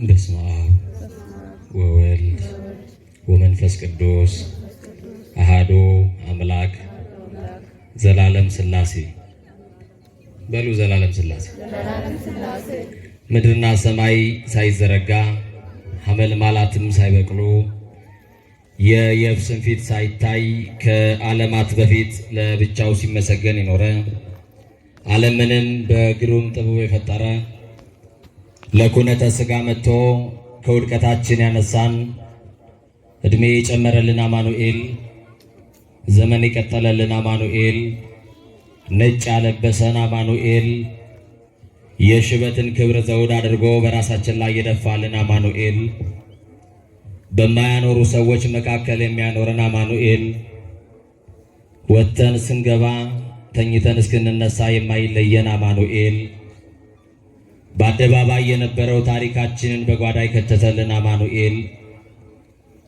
በስመ አብ ወወልድ ወመንፈስ ቅዱስ አሃዶ አምላክ ዘላለም ሥላሴ በሉ። ዘላለም ሥላሴ። ምድርና ሰማይ ሳይዘረጋ፣ ሐመልማላትም ሳይበቅሉ፣ የየብስን ፊት ሳይታይ፣ ከዓለማት በፊት ለብቻው ሲመሰገን የኖረ፣ ዓለምንም በግሩም ጥበቡ የፈጠረ፣ ለኩነተ ሥጋ መጥቶ ከውድቀታችን ያነሳን፣ ዕድሜ የጨመረልን አማኑኤል፣ ዘመን የቀጠለልን አማኑኤል፣ ነጭ ያለበሰን አማኑኤል፣ የሽበትን ክብር ዘውድ አድርጎ በራሳችን ላይ የደፋልን አማኑኤል፣ በማያኖሩ ሰዎች መካከል የሚያኖረን አማኑኤል፣ ወጥተን ስንገባ ተኝተን እስክንነሳ የማይለየን አማኑኤል፣ በአደባባይ የነበረው ታሪካችንን በጓዳ የከተተልን አማኑኤል፣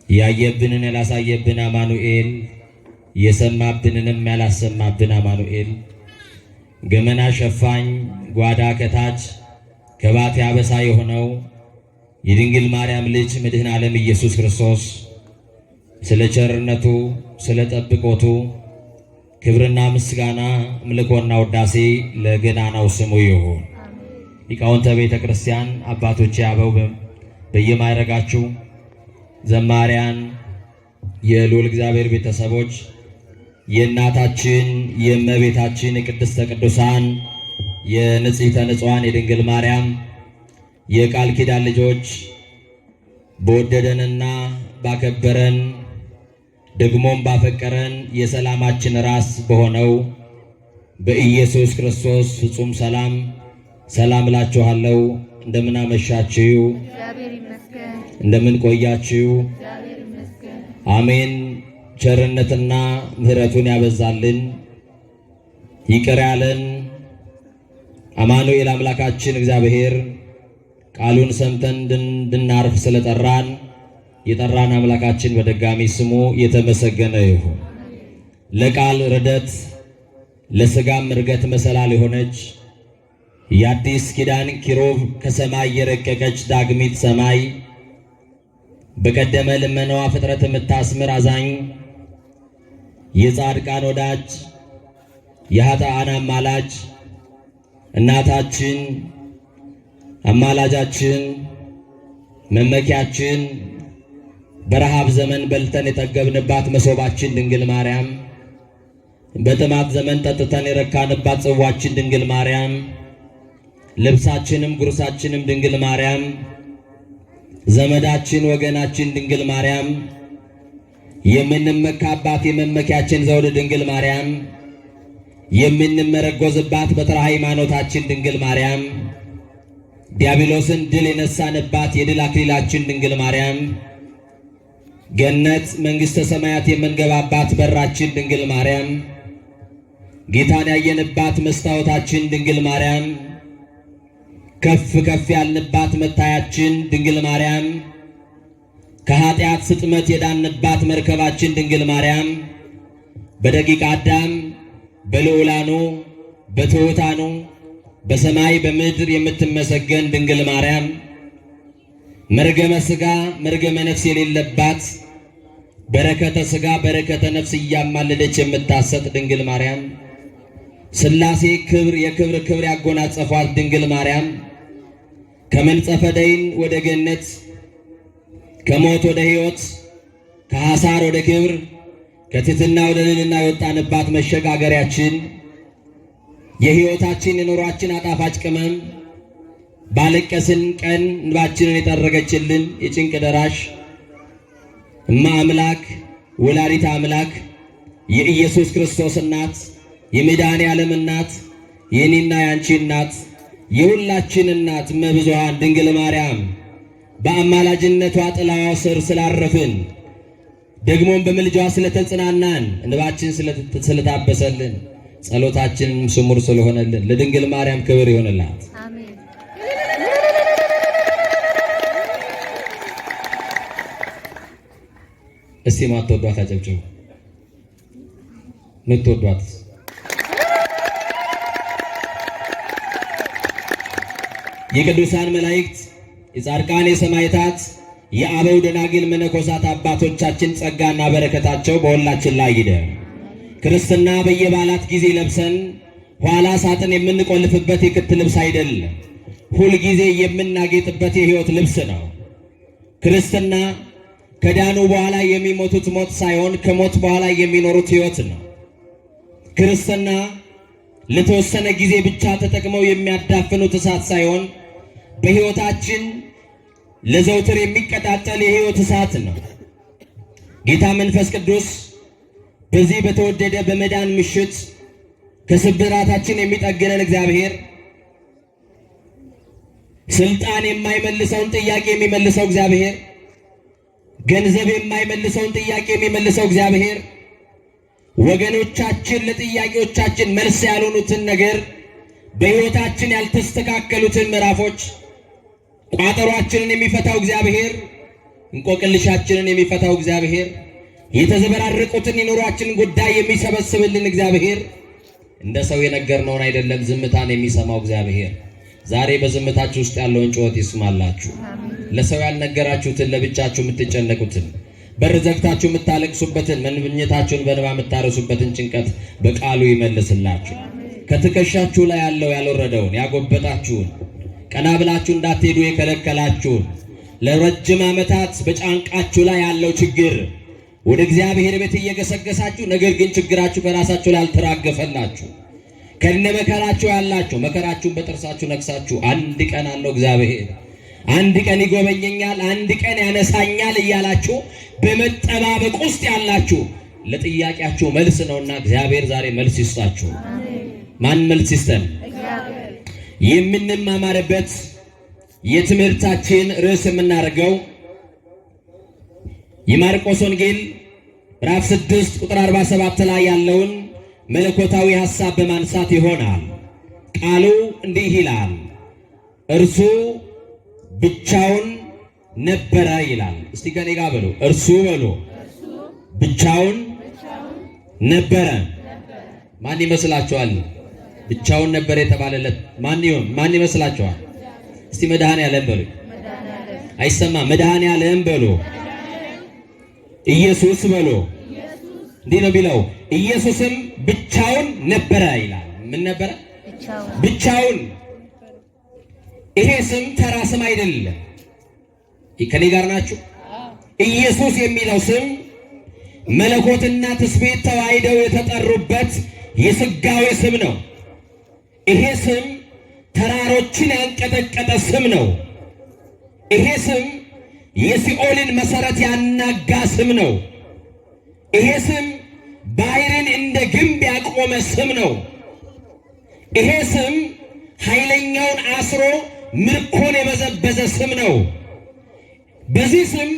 ያየብንን ያላሳየብን አማኑኤል፣ የሰማብንንም ያላሰማብን አማኑኤል፣ ገመና ሸፋኝ ጓዳ ከታች ከባቴ አበሳ የሆነው የድንግል ማርያም ልጅ መድኃኔ ዓለም ኢየሱስ ክርስቶስ ስለ ቸርነቱ፣ ስለ ጠብቆቱ ክብርና ምስጋና፣ አምልኮና ውዳሴ ለገናናው ስሙ ይሁን። ሊቃውንተ ቤተ ክርስቲያን አባቶቼ አበው በየማዕረጋችሁ፣ ዘማሪያን፣ የልዑል እግዚአብሔር ቤተሰቦች፣ የእናታችን የእመቤታችን የቅድስተ ቅዱሳን የንጽሕተ ንጹሐን የድንግል ማርያም የቃል ኪዳን ልጆች፣ በወደደንና ባከበረን ደግሞም ባፈቀረን የሰላማችን ራስ በሆነው በኢየሱስ ክርስቶስ ፍጹም ሰላም ሰላም እላችኋለሁ። እንደምን አመሻችሁ? እንደምን ቆያችሁ? አሜን። ቸርነትና ምሕረቱን ያበዛልን፣ ይቅር ያለን አማኑኤል አምላካችን እግዚአብሔር ቃሉን ሰምተን እንድናርፍ ስለጠራን የጠራን አምላካችን በድጋሚ ስሙ የተመሰገነ ይሁን። ለቃል ርደት ለሥጋም እርገት መሰላል የሆነች፣ የአዲስ ኪዳን ኪሩብ፣ ከሰማይ የረቀቀች ዳግሚት ሰማይ፣ በቀደመ ልመናዋ ፍጥረት የምታስምር አዛኝ፣ የጻድቃን ወዳጅ፣ የኃጥአን አማላጅ፣ እናታችን፣ አማላጃችን፣ መመኪያችን፣ በረሃብ ዘመን በልተን የጠገብንባት መሶባችን ድንግል ማርያም፣ በጥማት ዘመን ጠጥተን የረካንባት ጽዋችን ድንግል ማርያም፣ ልብሳችንም ጉርሳችንም ድንግል ማርያም፣ ዘመዳችን ወገናችን ድንግል ማርያም፣ የምንመካባት የመመኪያችን ዘውድ ድንግል ማርያም፣ የምንመረጎዝባት በትረ ሃይማኖታችን ድንግል ማርያም፣ ዲያብሎስን ድል የነሳንባት የድል አክሊላችን ድንግል ማርያም፣ ገነት መንግሥተ ሰማያት የምንገባባት በራችን ድንግል ማርያም፣ ጌታን ያየንባት መስታወታችን ድንግል ማርያም፣ ከፍ ከፍ ያልንባት መታያችን ድንግል ማርያም፣ ከኃጢአት ስጥመት የዳንባት መርከባችን ድንግል ማርያም፣ በደቂቀ አዳም፣ በልዑላኑ፣ በትሑታኑ፣ በሰማይ በምድር የምትመሰገን ድንግል ማርያም፣ መርገመ ሥጋ መርገመ ነፍስ የሌለባት፣ በረከተ ሥጋ በረከተ ነፍስ እያማለደች የምታሰጥ ድንግል ማርያም፣ ሥላሴ ክብር የክብር ክብር ያጎናጸፏት ድንግል ማርያም፣ ከመንጸፈ ደይን ወደ ገነት፣ ከሞት ወደ ሕይወት፣ ከሐሳር ወደ ክብር፣ ከትሕትና ወደ ልዕልና የወጣንባት መሸጋገሪያችን፣ የሕይወታችን የኑሯችን አጣፋጭ ቅመም፣ ባለቀስን ቀን እንባችንን የጠረገችልን የጭንቅ ደራሽ እማ አምላክ፣ ወላዲተ አምላክ፣ የኢየሱስ ክርስቶስ እናት፣ የመድኃኔ ዓለም እናት፣ የኔና ያንቺ እናት፣ የሁላችን እናት እመብዙኃን ድንግል ማርያም በአማላጅነቷ ጥላዋ ስር ስላረፍን፣ ደግሞም በምልጃዋ ስለተጽናናን፣ እንባችን ስለታበሰልን፣ ጸሎታችንም ስሙር ስለሆነልን ለድንግል ማርያም ክብር ይሆንላት። እስቲ ማትወዷት አጨብጭቡ። ምትወዷት? የቅዱሳን መላእክት፣ የጻድቃን የሰማዕታት የአበው ደናግል መነኮሳት አባቶቻችን ጸጋና በረከታቸው በሁላችን ላይ ይደር። ክርስትና በየበዓላት ጊዜ ለብሰን ኋላ ሳጥን የምንቆልፍበት የክት ልብስ አይደለም። ሁልጊዜ የምናጌጥበት የሕይወት ልብስ ነው። ክርስትና ከዳኑ በኋላ የሚሞቱት ሞት ሳይሆን ከሞት በኋላ የሚኖሩት ሕይወት ነው። ክርስትና ለተወሰነ ጊዜ ብቻ ተጠቅመው የሚያዳፍኑት እሳት ሳይሆን በሕይወታችን ለዘውትር የሚቀጣጠል የሕይወት እሳት ነው። ጌታ መንፈስ ቅዱስ በዚህ በተወደደ በመዳን ምሽት ከስብራታችን የሚጠግነን እግዚአብሔር፣ ስልጣን የማይመልሰውን ጥያቄ የሚመልሰው እግዚአብሔር፣ ገንዘብ የማይመልሰውን ጥያቄ የሚመልሰው እግዚአብሔር፣ ወገኖቻችን ለጥያቄዎቻችን መልስ ያልሆኑትን ነገር፣ በሕይወታችን ያልተስተካከሉትን ምዕራፎች፣ ቋጠሯችንን የሚፈታው እግዚአብሔር፣ እንቆቅልሻችንን የሚፈታው እግዚአብሔር፣ የተዘበራረቁትን የኑሯችንን ጉዳይ የሚሰበስብልን እግዚአብሔር፣ እንደ ሰው የነገርነውን አይደለም፣ ዝምታን የሚሰማው እግዚአብሔር ዛሬ በዝምታችሁ ውስጥ ያለውን ጩኸት ይስማላችሁ። ለሰው ያልነገራችሁትን፣ ለብቻችሁ የምትጨነቁትን፣ በር ዘግታችሁ የምታለቅሱበትን፣ መኝታችሁን በእንባ የምታረሱበትን ጭንቀት በቃሉ ይመልስላችሁ። ከትከሻችሁ ላይ ያለው ያልወረደውን፣ ያጎበጣችሁን፣ ቀና ብላችሁ እንዳትሄዱ የከለከላችሁን፣ ለረጅም ዓመታት በጫንቃችሁ ላይ ያለው ችግር፣ ወደ እግዚአብሔር ቤት እየገሰገሳችሁ ነገር ግን ችግራችሁ ከራሳችሁ ላይ አልተራገፈላችሁ፣ ከነ መከራችሁ ያላችሁ፣ መከራችሁን በጥርሳችሁ ነክሳችሁ አንድ ቀን አለው እግዚአብሔር፣ አንድ ቀን ይጎበኘኛል፣ አንድ ቀን ያነሳኛል እያላችሁ በመጠባበቅ ውስጥ ያላችሁ ለጥያቄያችሁ መልስ ነውና እግዚአብሔር ዛሬ መልስ ይስጣችሁ። ማን መልስ ይስጠን? የምንማማርበት የትምህርታችን ርዕስ የምናደርገው የማርቆስ ወንጌል ምዕራፍ 6 ቁጥር 47 ላይ ያለውን መለኮታዊ ሐሳብ በማንሳት ይሆናል። ቃሉ እንዲህ ይላል፣ እርሱ ብቻውን ነበረ ይላል። እስቲ ከኔ ጋር በሉ፣ እርሱ በሉ ብቻውን ነበረ። ማን ይመስላችኋል? ብቻውን ነበረ የተባለለት ማን ይሆን? ማን ይመስላችኋል? እስቲ መድኃኔዓለም በሉ። አይሰማ። መድኃኔዓለም በሉ። ኢየሱስ በሉ። እንዲህ ነው የሚለው፣ ኢየሱስም ብቻውን ነበረ ይላል። ምን ነበረ? ብቻውን። ይሄ ስም ተራ ስም አይደለም። ከኔ ጋር ናችሁ? ኢየሱስ የሚለው ስም መለኮትና ትስብእት ተዋሕደው የተጠሩበት የሥጋዌ ስም ነው። ይሄ ስም ተራሮችን ያንቀጠቀጠ ስም ነው። ይሄ ስም የሲኦልን መሰረት ያናጋ ስም ነው። ይሄ ስም ባህርን እንደ ግንብ ያቆመ ስም ነው። ይሄ ስም ኃይለኛውን አስሮ ምርኮን የበዘበዘ ስም ነው። በዚህ ስም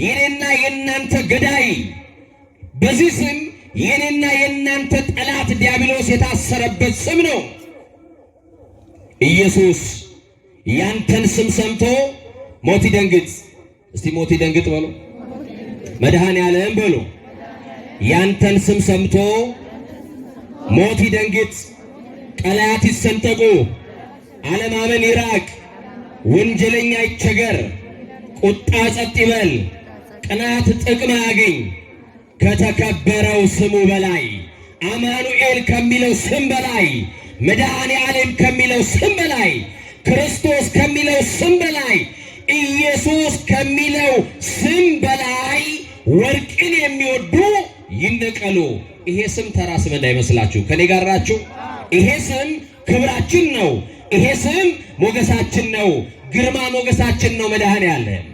የኔና የእናንተ ገዳይ፣ በዚህ ስም የኔና የእናንተ ጠላት ዲያብሎስ የታሰረበት ስም ነው። ኢየሱስ ያንተን ስም ሰምቶ ሞት ይደንግጥ። እስቲ ሞት ይደንግጥ በሉ። መድኃኔ ዓለም በሉ። ያንተን ስም ሰምቶ ሞት ይደንግጥ፣ ቀላያት ይሰንጠቁ፣ አለማመን ይራቅ፣ ወንጀለኛ ይቸገር፣ ቁጣ ጸጥ ይበል፣ ቅናት ጥቅም አያገኝ። ከተከበረው ስሙ በላይ፣ አማኑኤል ከሚለው ስም በላይ፣ መድኃኔ ዓለም ከሚለው ስም በላይ፣ ክርስቶስ ከሚለው ስም በላይ፣ ኢየሱስ ከሚለው ስም በላይ ወርቅን የሚወዱ ይነቀሉ። ይሄ ስም ተራ ስም እንዳይመስላችሁ። ከኔ ጋር ናችሁ? ይሄ ስም ክብራችን ነው። ይሄ ስም ሞገሳችን ነው። ግርማ ሞገሳችን ነው። መድኃኔዓለም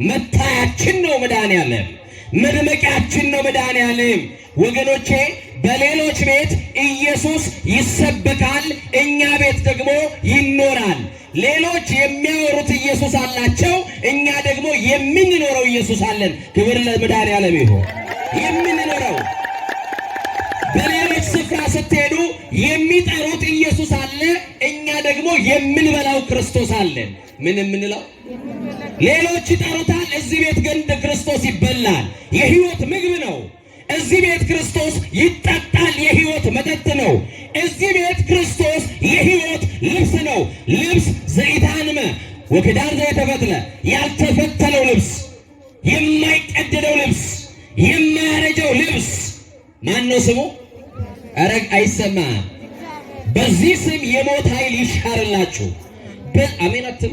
መታያችን ነው። መድኃኔዓለም መድመቂያችን ነው። መድኃኔዓለም ወገኖቼ፣ በሌሎች ቤት ኢየሱስ ይሰበካል፣ እኛ ቤት ደግሞ ይኖራል። ሌሎች የሚያወሩት ኢየሱስ አላቸው፣ እኛ ደግሞ የምንኖረው ኢየሱስ አለን። ክብር ለመድኃኔዓለም ይሁን። የምንኖረው፣ በሌሎች ስፍራ ስትሄዱ የሚጠሩት ኢየሱስ አለ፣ እኛ ደግሞ የምንበላው ክርስቶስ አለን። ምን የምንለው? ሌሎች ይጠሩታል፣ እዚህ ቤት ግን ክርስቶስ ይበላል። የህይወት ምግብ ነው። እዚህ ቤት ክርስቶስ ይጠጣል፣ የህይወት መጠጥ ነው። እዚህ ቤት ክርስቶስ የህይወት ልብስ ነው። ልብስ ዘኢታንመ ወክዳን ዘኢተፈትለ፣ ያልተፈተለው ልብስ፣ የማይቀደደው ልብስ፣ የማያረጀው ልብስ ማን ነው ስሙ? ኧረ አይሰማም። በዚህ ስም የሞት ኃይል ይሻርላችሁ። አሜን አትሉ?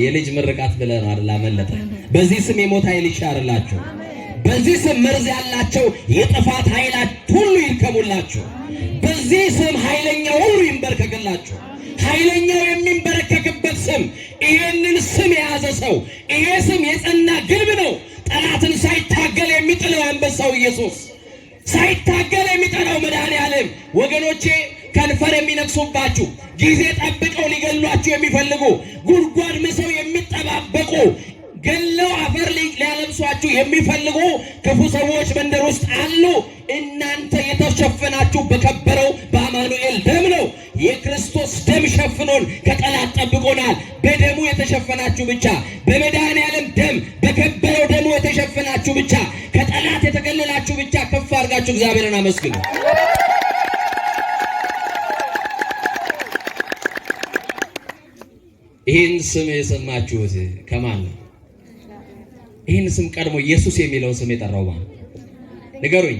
የልጅ ምርቃት ብለህ ነው አይደል? አመለጠ። በዚህ ስም የሞት ኃይል ይሻርላችሁ። በዚህ ስም መርዝ ያላቸው የጥፋት ኃይላት ሁሉ ይርከሙላችሁ። በዚህ ስም ኃይለኛው ሁሉ ይንበርከክላችሁ። ኃይለኛው የሚንበረከክበት ስም፣ ይሄንን ስም የያዘ ሰው፣ ይሄ ስም የጸና ግንብ ነው። ጠላትን ሳይታገል የሚጥለው አንበሳው ኢየሱስ፣ ሳይታገል የሚጠላው መድኃኔዓለም። ወገኖቼ፣ ከንፈር የሚነክሱባችሁ፣ ጊዜ ጠብቀው ሊገሏችሁ የሚፈልጉ፣ ጉድጓድ ምሰው የሚጠባበቁ፣ ገለው አፈር ሊያለብሷችሁ የሚፈልጉ ክፉ ሰዎች መንደር ውስጥ አሉ። እናንተ የተሸፈናችሁ በከበረው በአማኑኤል ደም ነው። የክርስቶስ ደም ሸፍኖን ከጠላት ጠብቆናል። በደሙ የተሸፈናችሁ ብቻ፣ በመድኃኔዓለም ደም በከበረው ደሙ የተሸፈናችሁ ብቻ፣ ከጠላት የተከለላችሁ ብቻ ከፍ አድርጋችሁ እግዚአብሔርን አመስግኑ። ይህን ስም የሰማችሁት ከማን ነው? ይህን ስም ቀድሞ ኢየሱስ የሚለውን ስም የጠራው ማን? ንገሩኝ።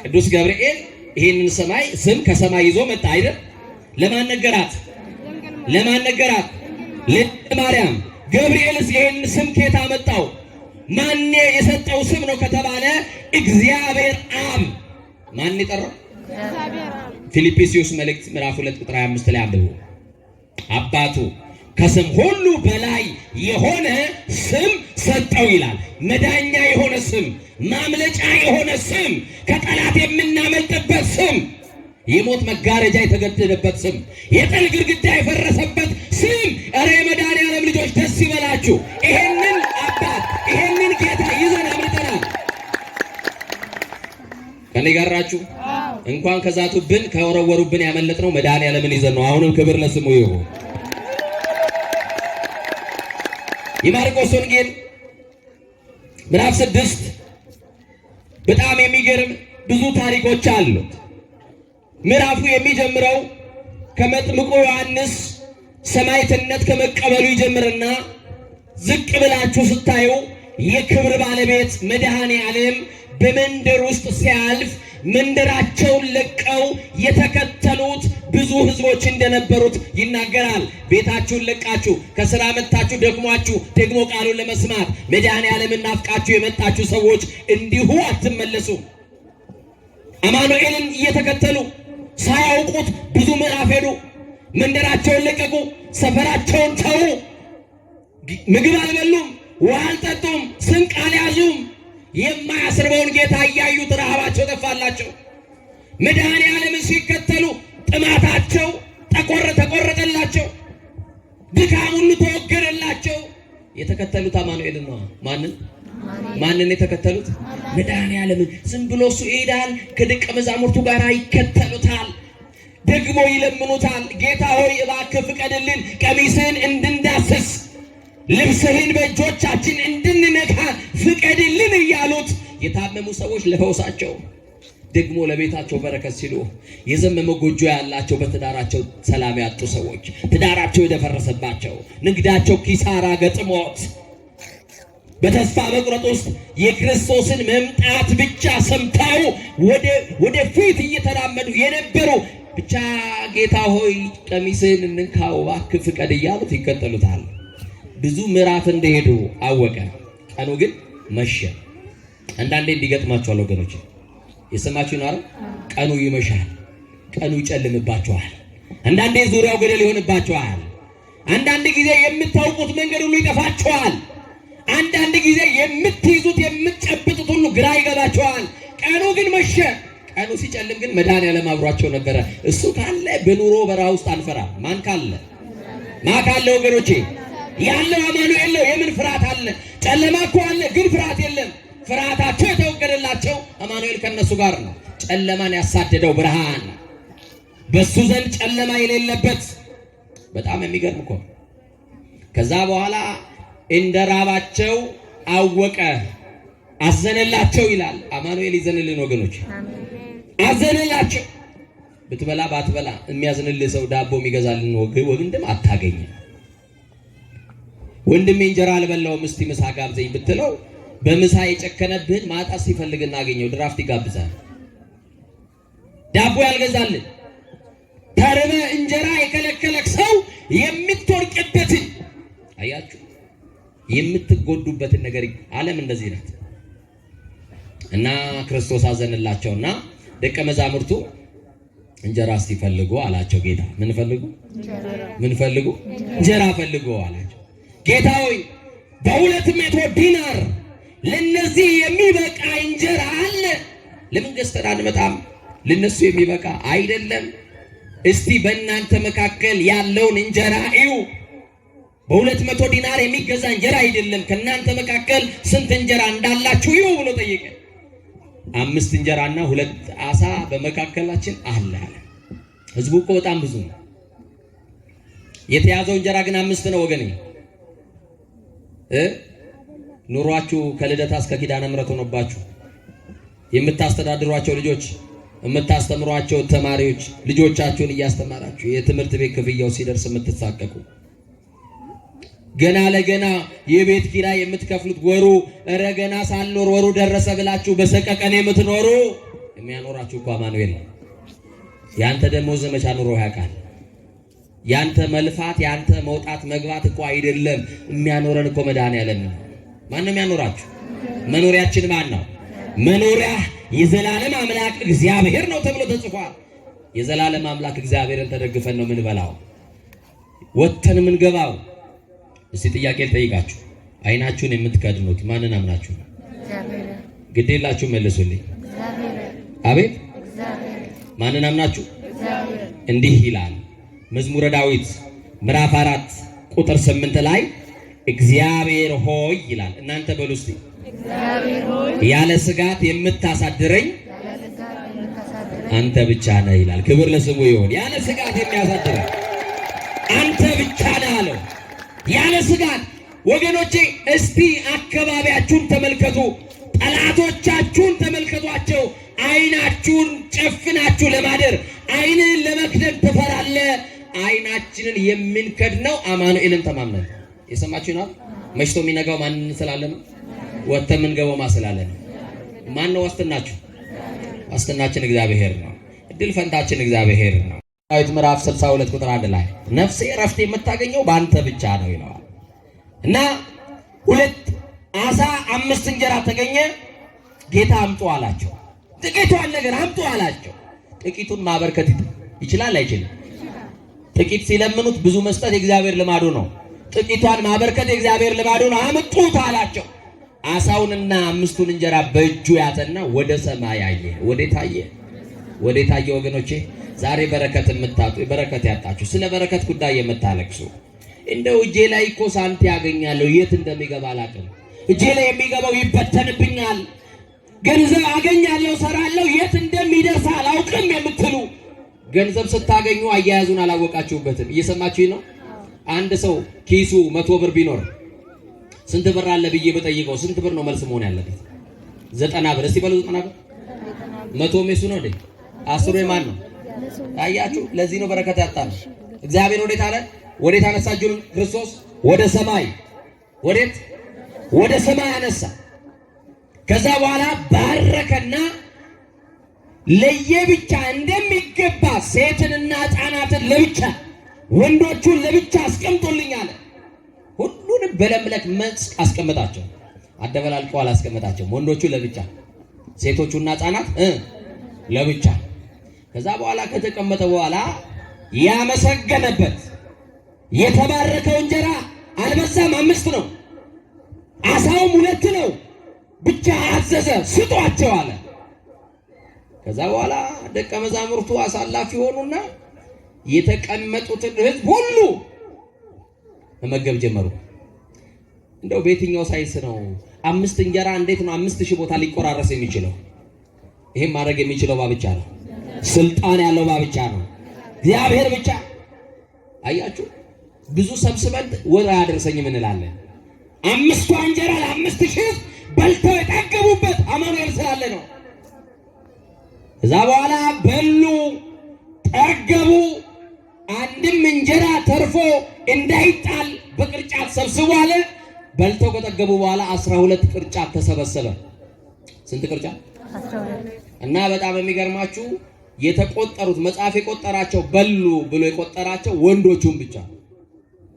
ቅዱስ ገብርኤል ይህንን ሰማይ ስም ከሰማይ ይዞ መጣ አይደል? ለማን ነገራት? ለማን ነገራት? ለማርያም። ገብርኤልስ ይህንን ስም ከየት አመጣው? ማን የሰጠው ስም ነው ከተባለ እግዚአብሔር አብ። ማን የጠራው? ፊልጵስዩስ መልእክት ምዕራፍ 2 ቁጥር 25 ላይ አንብቡ። አባቱ ከስም ሁሉ በላይ የሆነ ስም ሰጠው ይላል። መዳኛ የሆነ ስም፣ ማምለጫ የሆነ ስም፣ ከጠላት የምናመልጥበት ስም፣ የሞት መጋረጃ የተገደደበት ስም፣ የጥል ግድግዳ የፈረሰበት ስም። እረ የመድኃኔዓለም ልጆች ደስ ይበላችሁ። ይሄንን አባት ይሄንን ጌታ ይዘን አምልጠናል። ከኔ ጋር ናችሁ? እንኳን ከዛቱብን ከወረወሩብን ያመለጥነው መድኃኔዓለምን ይዘን ነው። አሁንም ክብር ለስሙ ይሁን። የማርቆስ ወንጌል ምዕራፍ 6 በጣም የሚገርም ብዙ ታሪኮች አሉት። ምዕራፉ የሚጀምረው ከመጥምቁ ዮሐንስ ሰማዕትነት ከመቀበሉ ይጀምርና ዝቅ ብላችሁ ስታዩ የክብር ባለቤት መድኃኔ ዓለም በመንደር ውስጥ ሲያልፍ መንደራቸውን ለቀው የተከተሉት ብዙ ሕዝቦች እንደነበሩት ይናገራል። ቤታችሁን ለቃችሁ ከስራ መጥታችሁ ደክሟችሁ ደግሞ ቃሉን ለመስማት መድኃኔ ዓለምን ናፍቃችሁ የመጣችሁ ሰዎች እንዲሁ አትመለሱም። አማኑኤልን እየተከተሉ ሳያውቁት ብዙ ምዕራፍ ሄዱ። መንደራቸውን ለቀቁ፣ ሰፈራቸውን ተዉ። ምግብ አልበሉም፣ ውሃ አልጠጡም፣ ስንቅ አልያዙም። የማያስርበውን ጌታ እያዩት ረሃባቸው ጠፋላቸው። መድኃኔ ዓለምን ሲከተሉ ጥማታቸው ተቆረጠላቸው፣ ድካም ሁሉ ተወገደላቸው። የተከተሉት አማኑኤልን ነው። ማንን ማንን የተከተሉት? መድኃኔ ዓለምን። ዝም ብሎ እሱ ይሄዳል፣ ከደቀ መዛሙርቱ ጋር ይከተሉታል። ደግሞ ይለምኑታል። ጌታ ሆይ እባክህ ፍቀድልን፣ ቀሚስህን እንድንዳስስ ልብስህን በእጆቻችን እንድንነካ ፍቀድልን እያሉት የታመሙ ሰዎች ለፈውሳቸው ደግሞ ለቤታቸው በረከት ሲሉ፣ የዘመመ ጎጆ ያላቸው፣ በትዳራቸው ሰላም ያጡ ሰዎች፣ ትዳራቸው የደፈረሰባቸው፣ ንግዳቸው ኪሳራ ገጥሞት በተስፋ መቁረጥ ውስጥ የክርስቶስን መምጣት ብቻ ሰምተው ወደፊት እየተራመዱ የነበሩ ብቻ ጌታ ሆይ ቀሚስህን እንንካው እባክህ ፍቀድ እያሉት ይከተሉታል። ብዙ ምዕራፍ እንደሄዱ አወቀ። ቀኑ ግን መሸ። አንዳንዴ እንዲገጥማቸዋል ወገኖች፣ የሰማችሁ ነው አይደል? ቀኑ ይመሻል፣ ቀኑ ይጨልምባቸዋል። አንዳንዴ ዙሪያው ገደል ይሆንባቸዋል። አንዳንድ ጊዜ የምታውቁት መንገድ ሁሉ ይጠፋቸዋል። አንዳንድ ጊዜ የምትይዙት የምትጨብጡት ሁሉ ግራ ይገባቸዋል። ቀኑ ግን መሸ። ቀኑ ሲጨልም ግን መድኃኔዓለም አብሯቸው ነበረ። እሱ ካለ በኑሮ በረሃ ውስጥ አንፈራ። ማን ካለ ማ ካለ ወገኖቼ ያለው አማኑኤል ነው። የምን ፍርሃት አለ? ጨለማ እኮ አለ፣ ግን ፍርሃት የለም። ፍርሃታቸው የተወገደላቸው አማኑኤል ከነሱ ጋር ነው። ጨለማን ያሳደደው ብርሃን፣ በሱ ዘንድ ጨለማ የሌለበት። በጣም የሚገርም እኮ። ከዛ በኋላ እንደራባቸው አወቀ፣ አዘነላቸው ይላል። አማኑኤል ይዘንልን ወገኖች፣ አዘነላቸው። ብትበላ ባትበላ የሚያዝንልህ ሰው፣ ዳቦ የሚገዛልን ወንድም አታገኝም። ወንድሜ እንጀራ አልበላውም እስቲ ምሳ ጋብዘኝ ብትለው በምሳ የጨከነብህን ማጣት ሲፈልግ እናገኘው ድራፍት ይጋብዛል። ዳቦ ያልገዛልን ተርበ እንጀራ የከለከለክ ሰው የምትወድቅበትን አያችሁ፣ የምትጎዱበትን ነገር ዓለም እንደዚህ ናት። እና ክርስቶስ አዘንላቸውና ደቀ መዛሙርቱ እንጀራ እስቲ ፈልጉ አላቸው። ጌታ ምን ፈልጉ? ምን ፈልጉ? እንጀራ ፈልጉ አላቸው። ጌታ ሆይ በ200 ዲናር ለነዚህ የሚበቃ እንጀራ አለ። ለምን ገዝተን አንመጣም? ለነሱ የሚበቃ አይደለም። እስቲ በእናንተ መካከል ያለውን እንጀራ እዩ። በ200 ዲናር የሚገዛ እንጀራ አይደለም። ከእናንተ መካከል ስንት እንጀራ እንዳላችሁ እዩ ብሎ ጠየቀ። 5 እንጀራና 2 አሳ በመካከላችን አለ አለ። ህዝቡ እኮ በጣም ብዙ ነው። የተያዘው እንጀራ ግን 5 ነው ወገኔ። ኑሯችሁ ከልደታ እስከ ኪዳነ ምሕረት ሆኖባችሁ የምታስተዳድሯቸው ልጆች፣ የምታስተምሯቸው ተማሪዎች፣ ልጆቻችሁን እያስተማራችሁ የትምህርት ቤት ክፍያው ሲደርስ የምትሳቀቁ፣ ገና ለገና የቤት ኪራይ የምትከፍሉት ወሩ እረ ገና ሳልኖር ወሩ ደረሰ ብላችሁ በሰቀቀን የምትኖሩ የሚያኖራችሁ እኮ አማኑኤል ነው። ያንተ ደሞዝ ዘመቻ ኑሮ ያውቃል። ያንተ መልፋት ያንተ መውጣት መግባት እኮ አይደለም የሚያኖረን እኮ መድኃኒዓለም ነው። ማን ነው የሚያኖራችሁ? መኖሪያችን ማን ነው? መኖሪያ የዘላለም አምላክ እግዚአብሔር ነው ተብሎ ተጽፏል። የዘላለም አምላክ እግዚአብሔርን ተደግፈን ነው የምንበላው፣ ወጥተን የምንገባው። እስቲ ጥያቄ ልጠይቃችሁ። አይናችሁን የምትከድኑት ማንን አምናችሁ ነው? ግዴላችሁ መልሱልኝ። አቤት ማንን አምናችሁ? እንዲህ ይላል መዝሙረ ዳዊት ምዕራፍ 4 ቁጥር 8 ላይ እግዚአብሔር ሆይ ይላል። እናንተ በሉ እስቲ ያለ ስጋት የምታሳድረኝ አንተ ብቻ ነህ ይላል። ክብር ለስሙ ይሁን። ያለ ስጋት የሚያሳድረኝ አንተ ብቻ ነህ አለው። ያለ ስጋት ወገኖቼ፣ እስቲ አካባቢያችሁን ተመልከቱ፣ ጠላቶቻችሁን ተመልከቷቸው። አይናችሁን ጨፍናችሁ ለማደር አይንህን ለመክደን ትፈራለህ። አይናችንን የምንከድነው አማኑኤልን ተማምነን። የሰማችሁ ነው። መሽቶ የሚነጋው ማንን ስላለ ነው? ወጥተን የምንገባው ማ ስላለ ነው? ማን ነው ዋስትናችሁ? ዋስትናችን እግዚአብሔር ነው። እድል ፈንታችን እግዚአብሔር ነው። ዳዊት ምዕራፍ 62 ቁጥር 1 ላይ ነፍሴ እረፍት የምታገኘው በአንተ ብቻ ነው ይለዋል። እና 2 አሳ 5 እንጀራ ተገኘ። ጌታ አምጡ አላቸው። ጥቂቷን ነገር አምጡ አላቸው። ጥቂቱን ማበርከት ይችላል አይችልም? ጥቂት ሲለምኑት ብዙ መስጠት የእግዚአብሔር ልማዱ ነው። ጥቂቷን ማበርከት የእግዚአብሔር ልማዱ ነው። አምጡት አላቸው። አሳውንና 5ቱን እንጀራ በእጁ ያዘና ወደ ሰማይ አየ። ወዴት አየ? ወዴት አየ? ወገኖቼ ዛሬ በረከት የምታጡ፣ በረከት ያጣችሁ፣ ስለ በረከት ጉዳይ የምታለቅሱ፣ እንደው እጄ ላይ እኮ ሳንቲ ያገኛለሁ የት እንደሚገባ አላውቅም፣ እጄ ላይ የሚገባው ይበተንብኛል፣ ገንዘብ አገኛለሁ፣ ሰራለሁ፣ የት እንደሚደርስ አላውቅም የምትሉ፣ ገንዘብ ስታገኙ አያያዙን አላወቃችሁበትም። እየሰማችሁኝ ነው? አንድ ሰው ኪሱ 100 ብር ቢኖር ስንት ብር አለ ብዬ በጠይቀው ስንት ብር ነው መልስ መሆን ያለበት? 90 ብር። እስቲ በሉ 90 ብር። 100 ሜሱ ነው እንዴ? 10ሩ የማን ነው? አያችሁ፣ ለዚህ ነው በረከት ያጣነው። እግዚአብሔር ወዴት አለ? ወዴት አነሳ እጁን ክርስቶስ? ወደ ሰማይ። ወዴት? ወደ ሰማይ አነሳ። ከዛ በኋላ ባረከና ለየብቻ እንደሚገባ ሴትንና ሕፃናትን ለብቻ ወንዶቹን ለብቻ አስቀምጦልኝ አለ። ሁሉንም በለምለክ መስክ አስቀምጣቸው። አደበላልቀው አላስቀምጣቸውም። ወንዶቹ ለብቻ፣ ሴቶቹና ሕፃናት ለብቻ። ከዛ በኋላ ከተቀመጠ በኋላ ያመሰገነበት የተባረከው እንጀራ አልበዛም፣ 5 ነው። አሳውም 2 ነው። ብቻ አዘዘ፣ ስጧቸው አለ። ከዛ በኋላ ደቀ መዛሙርቱ አሳላፊ ሆኑና የተቀመጡትን ሕዝብ ሁሉ መመገብ ጀመሩ። እንደው በየትኛው ሳይንስ ነው 5 እንጀራ እንዴት ነው 5000 ቦታ ሊቆራረስ የሚችለው? ይሄን ማድረግ የሚችለው ባ ብቻ ነው። ስልጣን ያለው ባ ብቻ ነው፣ እግዚአብሔር ብቻ። አያችሁ፣ ብዙ ሰብስበን ወር አያደርሰኝም እንላለን። 5ቷ እንጀራ ለ5000 በልተው የጠገቡበት አማኑኤል ስላለ ነው። ከዛ በኋላ በሉ ጠገቡ። አንድም እንጀራ ተርፎ እንዳይጣል በቅርጫት ሰብስቡ አለ። በልተው ከጠገቡ በኋላ 12 ቅርጫት ተሰበሰበ። ስንት ቅርጫት? እና በጣም የሚገርማችሁ የተቆጠሩት መጽሐፍ የቆጠራቸው በሉ ብሎ የቆጠራቸው ወንዶቹን ብቻ።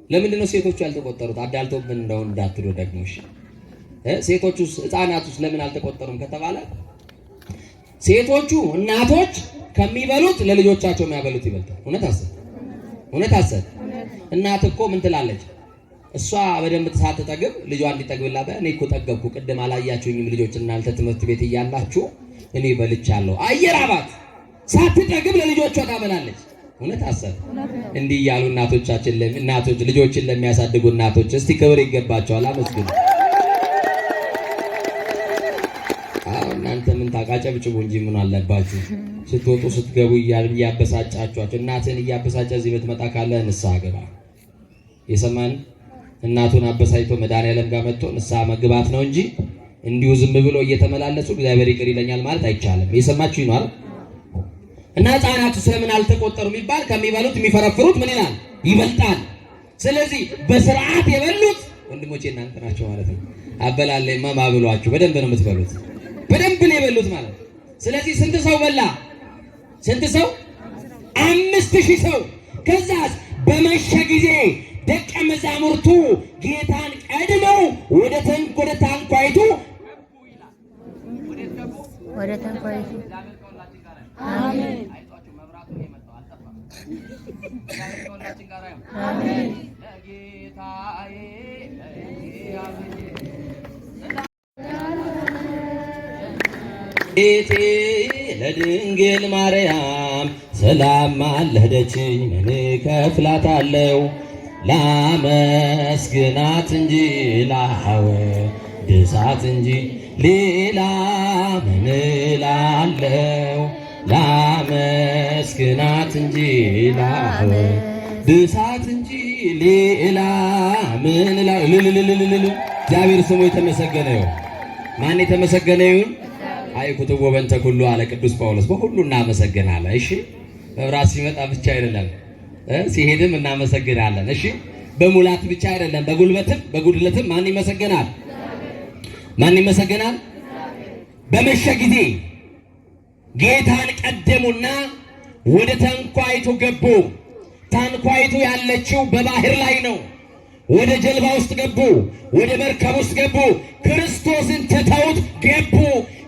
ለምንድን ነው ሴቶቹ ያልተቆጠሩት? አዳልቶብን እንደው እንዳትሉ ደግሞ እሺ። ሴቶቹስ ህፃናቱስ ለምን አልተቆጠሩም ከተባለ ሴቶቹ እናቶች ከሚበሉት ለልጆቻቸው የሚያበሉት ይበልጣል። እውነት ሐሰት? እውነት ሐሰት? እናት እኮ ምን ትላለች? እሷ በደንብ ሳትጠግብ ልጇ እንዲጠግብላት፣ እኔ እኮ ጠገብኩ፣ ቅድም አላያችሁኝም ልጆች እናንተ ትምህርት ቤት እያላችሁ እኔ በልቻለሁ። አየር አባት ሳትጠግብ ለልጆቿ ታበላለች። እውነት ሐሰት? እንዲህ እያሉ እናቶቻችን እናቶች ልጆችን ለሚያሳድጉ እናቶች እስቲ ክብር ይገባቸዋል። አመስግኑ። አዎ እናንተ ምን ታቃጨብጭቡ እንጂ ምን አለባችሁ? ስትወጡ ስትገቡ እያበሳጫችኋቸው እናትህን እያበሳጨ እዚህ ብትመጣ ካለ ንስሐ ግባ። የሰማን እናቱን አበሳጭቶ መድኃኒዓለም ጋር መጥቶ ንስሐ መግባት ነው እንጂ እንዲሁ ዝም ብሎ እየተመላለሱ እግዚአብሔር ይቅር ይለኛል ማለት አይቻልም። የሰማችሁ ይኗል። እና ሕፃናቱ ስለምን አልተቆጠሩ የሚባል ከሚበሉት የሚፈረፍሩት ምን ይላል ይበልጣል። ስለዚህ በስርዓት የበሉት ወንድሞቼ እናንተ ናቸው ማለት ነው። አበላለማ ማብሏችሁ በደንብ ነው የምትበሉት፣ በደንብ ነው የበሉት ማለት ነው። ስለዚህ ስንት ሰው በላ? ስንት ሰው? 5000 ሰው። ከዛስ በመሸ ጊዜ ደቀ መዛሙርቱ ጌታን ቀድመው ወደ ታንኳይቱ ወደ ታንኳይቱ አሜን። ጌቴ ለድንግል ማርያም ሰላም ማለደችኝ ምን ከፍላታለው? ላመስግናት እንጂ ላወድሳት እንጂ ሌላ ምን እላለሁ? ላመስግናት እንጂ ላወድሳት እንጂ ሌላ ምን እላለሁ? እግዚአብሔር ስሙ የተመሰገነ ይሁን። ማን የተመሰገነ ይሁን? አይኩትዎ በእንተ ኩሉ አለ ቅዱስ ጳውሎስ። በሁሉ እናመሰግናለን። እሺ መብራት ሲመጣ ብቻ አይደለም ሲሄድም እናመሰግናለን። እሺ በሙላት ብቻ አይደለም፣ በጉልበትም በጉድለትም ማን ይመሰገናል? ማን ይመሰገናል? በመሸ ጊዜ ጌታን ቀደሙና ወደ ታንኳይቱ ገቡ። ታንኳይቱ ያለችው በባህር ላይ ነው። ወደ ጀልባ ውስጥ ገቡ። ወደ መርከብ ውስጥ ገቡ። ክርስቶስን ትተውት ገቡ።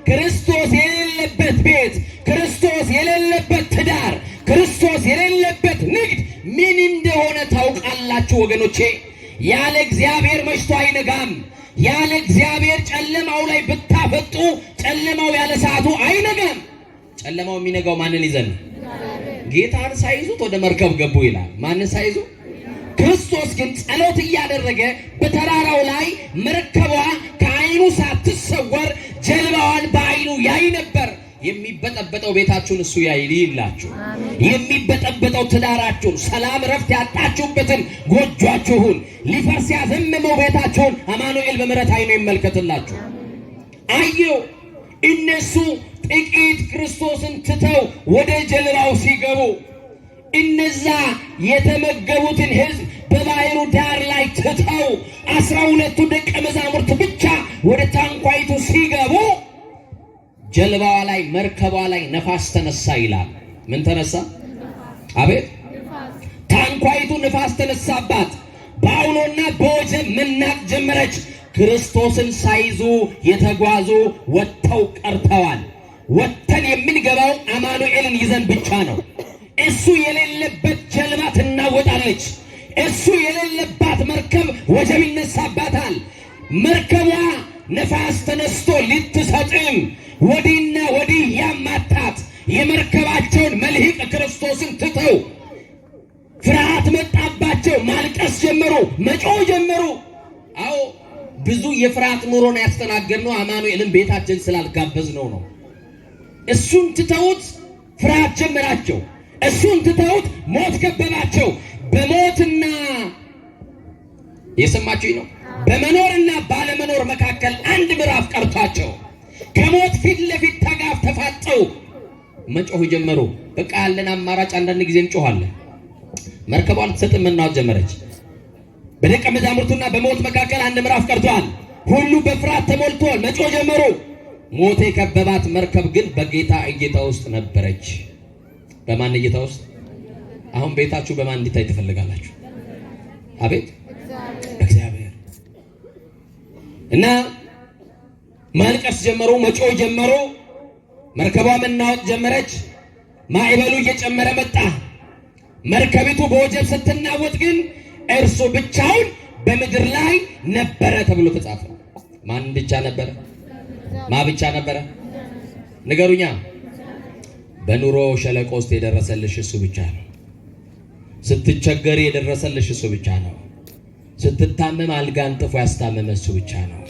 ክርስቶስ የሌለበት ቤት፣ ክርስቶስ የሌለበት ትዳር፣ ክርስቶስ የሌለበት ንግድ ምን እንደሆነ ታውቃላችሁ ወገኖቼ? ያለ እግዚአብሔር መሽቶ አይነጋም። ያለ እግዚአብሔር ጨለማው ላይ ብታፈጡ ጨለማው ያለ ሰዓቱ አይነጋም። ጨለማው የሚነጋው ማንን ይዘን ነው? ጌታን ሳይዙት ወደ መርከብ ገቡ ይላል። ማንን ሳይዙ? ክርስቶስ ግን ጸሎት እያደረገ በተራራው ላይ መርከቧ ከዓይኑ ሳትሰወር ጀልባዋን በዓይኑ ያይ ነበር። የሚበጠበጠው ቤታችሁን እሱ ያይላችሁ። የሚበጠበጠው ትዳራችሁን፣ ሰላም ረፍት ያጣችሁበትን ጎጇችሁን፣ ሊፈርስ ያዘመመው ቤታችሁን አማኑኤል በምሕረት ዓይኑ ይመልከትላችሁ። አየው እነሱ ጥቂት ክርስቶስን ትተው ወደ ጀልባው ሲገቡ እነዛ የተመገቡትን ሕዝብ በባህሩ ዳር ላይ ትተው 12ቱ ደቀ መዛሙርት ብቻ ወደ ታንኳይቱ ሲገቡ ጀልባዋ ላይ መርከቧ ላይ ነፋስ ተነሳ ይላል። ምን ተነሳ? አቤት ታንኳይቱ ነፋስ ተነሳባት። በአውሎና በወጀብ መናቅ ጀመረች። ክርስቶስን ሳይዙ የተጓዙ ወጥተው ቀርተዋል። ወጥተን የምንገባው አማኑኤልን ይዘን ብቻ ነው። እሱ የሌለበት ጀልባ ትናወጣለች። እሱ የሌለባት መርከብ ወጀብ ይነሳባታል። መርከቧ ነፋስ ተነስቶ ልትሰጥም ወዲህና ወዲህ ያማታት የመርከባቸውን መልህቅ ክርስቶስን ትተው ፍርሃት መጣባቸው። ማልቀስ ጀመሩ፣ መጮህ ጀመሩ። አዎ ብዙ የፍርሃት ኑሮን ያስተናገድነው አማኑኤልን ቤታችን ስላልጋበዝነው ነው። እሱን ትተውት ፍርሃት ጀመራቸው። እሱን ትተውት ሞት ከበባቸው። በሞትና የሰማችሁኝ ነው። በመኖርና ባለመኖር መካከል አንድ ምዕራፍ ቀርቷቸው ከሞት ፊት ለፊት ተጋፍ ተፋጠው መጮህ ጀመሩ። በቃ ያለን አማራጭ አንዳንድ ጊዜ እንጮኻለን። መርከቧ ልትሰጥም መናወጥ ጀመረች። በደቀ መዛሙርቱና በሞት መካከል አንድ ምዕራፍ ቀርቷል። ሁሉ በፍርሃት ተሞልቶ መጮህ ጀመሩ። ሞት የከበባት መርከብ ግን በጌታ እይታ ውስጥ ነበረች። በማን እይታ ውስጥ? አሁን ቤታችሁ በማን እንዲታይ ትፈልጋላችሁ? አቤት እግዚአብሔር። እና ማልቀስ ጀመሩ፣ መጮህ ጀመሩ። መርከቧ መናወጥ ጀመረች። ማዕበሉ እየጨመረ መጣ። መርከቢቱ በወጀብ ስትናወጥ ግን እርሱ ብቻውን በምድር ላይ ነበረ ተብሎ ተጻፈ። ማን ብቻ ነበረ? ማ ብቻ ነበረ? ንገሩኛ። በኑሮ ሸለቆ ውስጥ የደረሰልሽ እሱ ብቻ ነው። ስትቸገሪ የደረሰልሽ እሱ ብቻ ነው። ስትታመም አልጋ አንጥፎ ያስታመመ እሱ ብቻ ነው።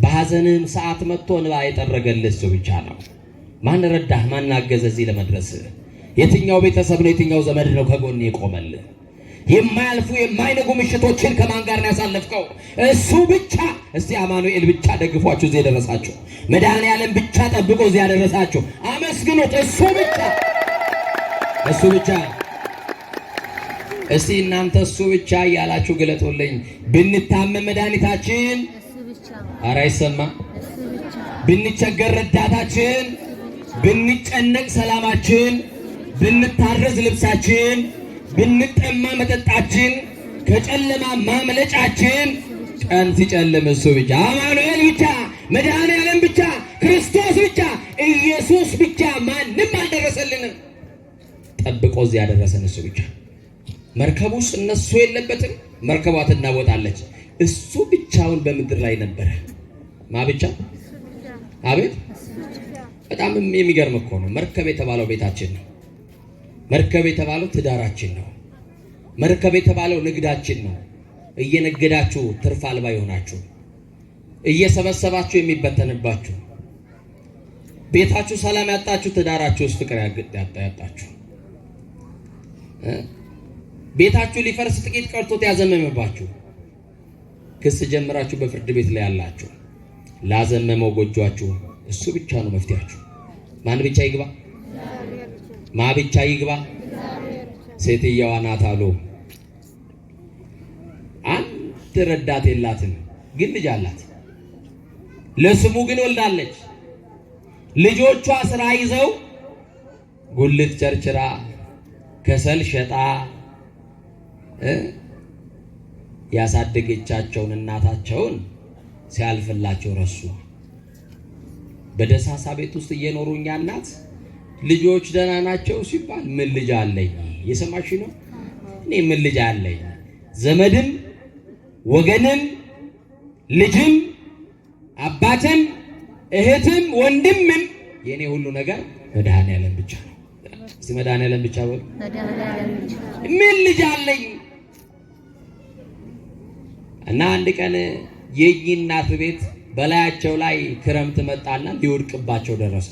በሐዘንም ሰዓት መጥቶ እንባ የጠረገልህ እሱ ብቻ ነው። ማን ረዳህ? ማን አገዘ እዚህ ለመድረስ? የትኛው ቤተሰብ ነው? የትኛው ዘመድ ነው ከጎን የቆመልህ? የማያልፉ የማይነጉ ምሽቶችን ከማን ጋር ነው ያሳለፍከው? እሱ ብቻ። እስቲ አማኑኤል ብቻ ደግፏችሁ እዚህ የደረሳችሁ፣ መድኃኔዓለም ብቻ ጠብቆ እዚህ ያደረሳችሁ አመስግኑት። እሱ ብቻ፣ እሱ ብቻ። እስቲ እናንተ እሱ ብቻ እያላችሁ ግለጡልኝ። ብንታመም መድኃኒታችን፣ ኧረ አይሰማ። ብንቸገር ረዳታችን፣ ብንጨነቅ ሰላማችን፣ ብንታረዝ ልብሳችን፣ ብንጠማ መጠጣችን፣ ከጨለማ ማምለጫችን፣ ቀን ሲጨልም እሱ ብቻ፣ አማኑኤል ብቻ፣ መድኃኔዓለም ብቻ፣ ክርስቶስ ብቻ፣ ኢየሱስ ብቻ። ማንም አልደረሰልንም። ጠብቆ እዚህ ያደረሰን እሱ ብቻ። መርከብ ውስጥ እነሱ የለበትም። መርከቧ ትናወጣለች። እሱ ብቻውን በምድር ላይ ነበረ። ማ ብቻ? አቤት! በጣም የሚገርም እኮ ነው። መርከብ የተባለው ቤታችን ነው። መርከብ የተባለው ትዳራችን ነው። መርከብ የተባለው ንግዳችን ነው። እየነገዳችሁ ትርፍ አልባ የሆናችሁ፣ እየሰበሰባችሁ የሚበተንባችሁ፣ ቤታችሁ ሰላም ያጣችሁ፣ ትዳራችሁ ውስጥ ፍቅር ያጣችሁ፣ ቤታችሁ ሊፈርስ ጥቂት ቀርቶት ያዘመመባችሁ፣ ክስ ጀምራችሁ በፍርድ ቤት ላይ ያላችሁ፣ ላዘመመው ጎጇችሁ እሱ ብቻ ነው መፍትሄያችሁ። ማን ብቻ ይግባ? ማ ብቻ ይግባ? ሴትየዋ ናት አሉ። አንድ ረዳት የላትም፣ ግን ልጅ አላት። ለስሙ ግን ወልዳለች። ልጆቿ ስራ ይዘው ጉልት ቸርችራ ከሰል ሸጣ ያሳደገቻቸውን እናታቸውን ሲያልፍላቸው ረሱ። በደሳሳ ቤት ውስጥ እየኖሩ እኛ እናት ልጆች ደህና ናቸው ሲባል ምን ልጅ አለኝ? እየሰማሽ ነው? እኔ ምን ልጅ አለኝ? ዘመድም ወገንም ልጅም አባትም እህትም ወንድምም የኔ ሁሉ ነገር መድኃኔዓለም ብቻ ነው። እስቲ መድኃኔዓለም ብቻ በሉ። ምን ልጅ አለኝ? እና አንድ ቀን የእኚህ እናት ቤት በላያቸው ላይ ክረምት መጣና ሊወድቅባቸው ደረሰ።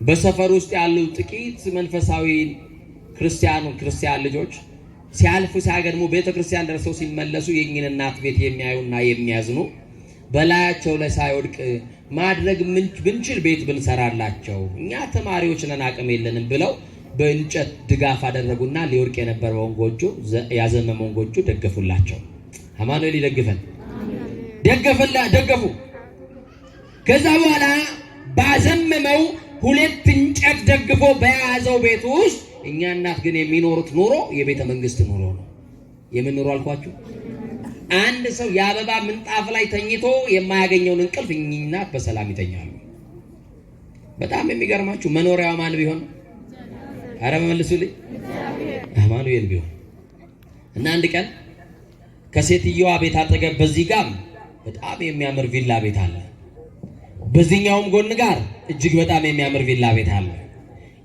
በሰፈር ውስጥ ያሉ ጥቂት መንፈሳዊ ክርስቲያን ልጆች ሲያልፉ ሲያገድሙ ቤተ ክርስቲያን ደርሰው ሲመለሱ የእኚህን እናት ቤት የሚያዩና የሚያዝኑ በላያቸው ላይ ሳይወድቅ ማድረግ ብንችል ቤት ብንሰራላቸው፣ እኛ ተማሪዎች ነን አቅም የለንም ብለው በእንጨት ድጋፍ አደረጉና ሊወድቅ የነበረውን ጎጆ፣ ያዘመመውን ጎጆ ደገፉላቸው። አማኑኤል ይደግፈን። ደገፉ። ከዛ በኋላ ባዘመመው ሁለት እንጨት ደግፎ በያዘው ቤት ውስጥ እኛ እናት ግን የሚኖሩት ኑሮ የቤተ መንግስት ኑሮ ነው። የምን ኑሮ አልኳችሁ? አንድ ሰው የአበባ ምንጣፍ ላይ ተኝቶ የማያገኘውን እንቅልፍ እኚህ እናት በሰላም ይተኛሉ። በጣም የሚገርማችሁ መኖሪያው ማን ቢሆን? አረ መልሱልኝ። አማኑኤል ቢሆን። እና አንድ ቀን ከሴትየዋ ቤት አጠገብ በዚህ ጋር በጣም የሚያምር ቪላ ቤት አለ። በዚህኛውም ጎን ጋር እጅግ በጣም የሚያምር ቪላ ቤት አለ።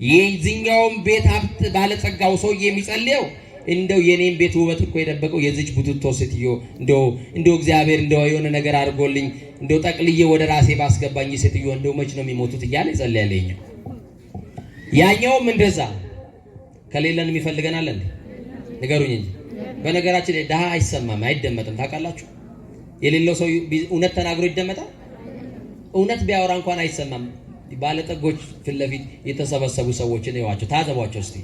የዚህኛውም ቤት ሀብት ባለጸጋው ሰውዬ የሚጸልየው እንደው የኔን ቤት ውበት እኮ የደበቀው የዚች ቡትቶ ሴትዮ፣ እንደው እንደው እግዚአብሔር እንደው የሆነ ነገር አድርጎልኝ እንደው ጠቅልዬ ወደ ራሴ ባስገባኝ ሴትዮ እንደው መች ነው የሚሞቱት እያለ ይጸልያል። የኛው ያኛውም እንደዛ። ከሌለን የሚፈልገናል እንዴ? ንገሩኝ እንጂ። በነገራችን ላይ ድሃ አይሰማም፣ አይደመጥም። ታውቃላችሁ? የሌለው ሰው እውነት ተናግሮ ይደመጣል? እውነት ቢያወራ እንኳን አይሰማም። ባለጠጎች ፊት ለፊት የተሰበሰቡ ሰዎችን እዩዋቸው፣ ታዘቧቸው እስቲ።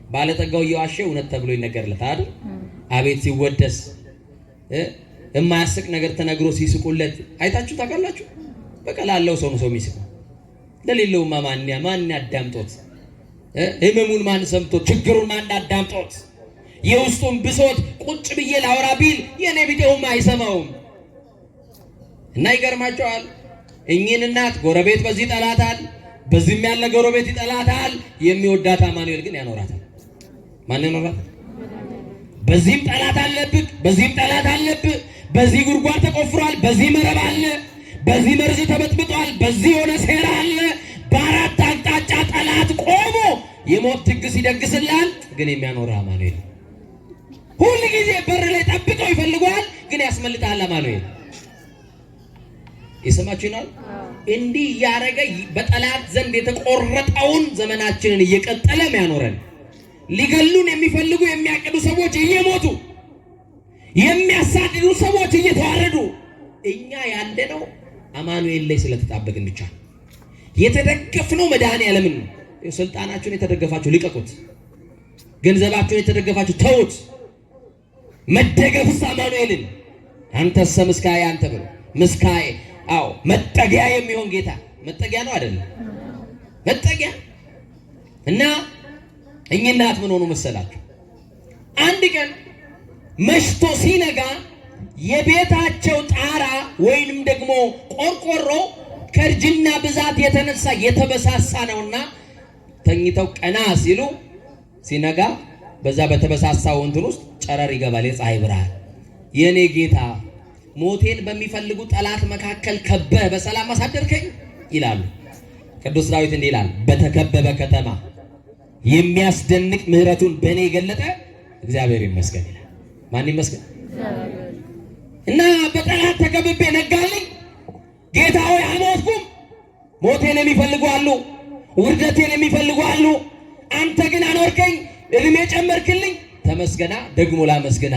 ባለጠጋው እየዋሸ እውነት ተብሎ ይነገርለታል አይደል? አቤት ሲወደስ፣ የማያስቅ ነገር ተነግሮ ሲስቁለት አይታችሁ ታውቃላችሁ? በቃ ላለው ሰው ነው ሰው የሚስቀው። ለሌለውማ ማን ያዳምጦት? ህመሙን ማን ሰምቶት? ችግሩን ማን አዳምጦት? የውስጡን ብሶት ቁጭ ብዬ ላውራ ቢል የኔ ቢጤውም አይሰማውም። እና ይገርማቸዋል። እኚህን እናት ጎረቤት በዚህ ይጠላታል፣ በዚህም ያለ ጎረቤት ይጠላታል። የሚወዳት አማኑኤል ግን ያኖራታል። ማን ያኖራታል? በዚህም ጠላት አለብህ፣ በዚህም ጠላት አለብህ። በዚህ ጉድጓድ ተቆፍሯል፣ በዚህ መረብ አለ፣ በዚህ መርዝ ተበጥብጧል፣ በዚህ የሆነ ሴራ አለ። በአራት አቅጣጫ ጠላት ቆሞ የሞት ድግስ ይደግስልሃል። ግን የሚያኖርህ አማኑኤል ሁል ጊዜ በር ላይ ጠብቀው ይፈልገዋል፣ ግን ያስመልጥሃል አማኑኤል። የሰማችሁ ይናል። እንዲህ እያደረገ በጠላት ዘንድ የተቆረጠውን ዘመናችንን እየቀጠለ ያኖረን። ሊገሉን የሚፈልጉ የሚያቅዱ ሰዎች እየሞቱ፣ የሚያሳድዱ ሰዎች እየተዋረዱ፣ እኛ ያለነው አማኑኤል ላይ ስለተጣበቅን ብቻ የተደገፍነው መድኃኔዓለምን ነው። ስልጣናችሁን የተደገፋችሁ ልቀቁት። ገንዘባችሁን የተደገፋችሁ ተዉት። መደገፍስ አማኑኤልን አንተሰ ምስካዬ አንተ ብሎ ምስካዬ፣ አዎ መጠጊያ የሚሆን ጌታ መጠጊያ ነው አይደለም? መጠጊያ። እና እኚህ እናት ምን ሆኑ መሰላችሁ? አንድ ቀን መሽቶ ሲነጋ የቤታቸው ጣራ ወይንም ደግሞ ቆርቆሮ ከእርጅና ብዛት የተነሳ የተበሳሳ ነውና ተኝተው ቀና ሲሉ ሲነጋ በዛ በተበሳሳው እንትን ውስጥ ጨረር ይገባል፣ የፀሐይ ብርሃን። የኔ ጌታ ሞቴን በሚፈልጉ ጠላት መካከል ከበህ በሰላም አሳደርከኝ ይላሉ። ቅዱስ ዳዊት እንዲህ ይላል፣ በተከበበ ከተማ የሚያስደንቅ ምሕረቱን በእኔ የገለጠ እግዚአብሔር ይመስገን ይላል። ማን ይመስገን? እና በጠላት ተከብቤ ነጋልኝ። ጌታ ሆይ አልሞትኩም። ሞቴን የሚፈልጉ አሉ፣ ውርደቴን የሚፈልጉ አሉ። አንተ ግን አኖርከኝ፣ እድሜ ጨመርክልኝ። ተመስገና ደግሞ ላመስግና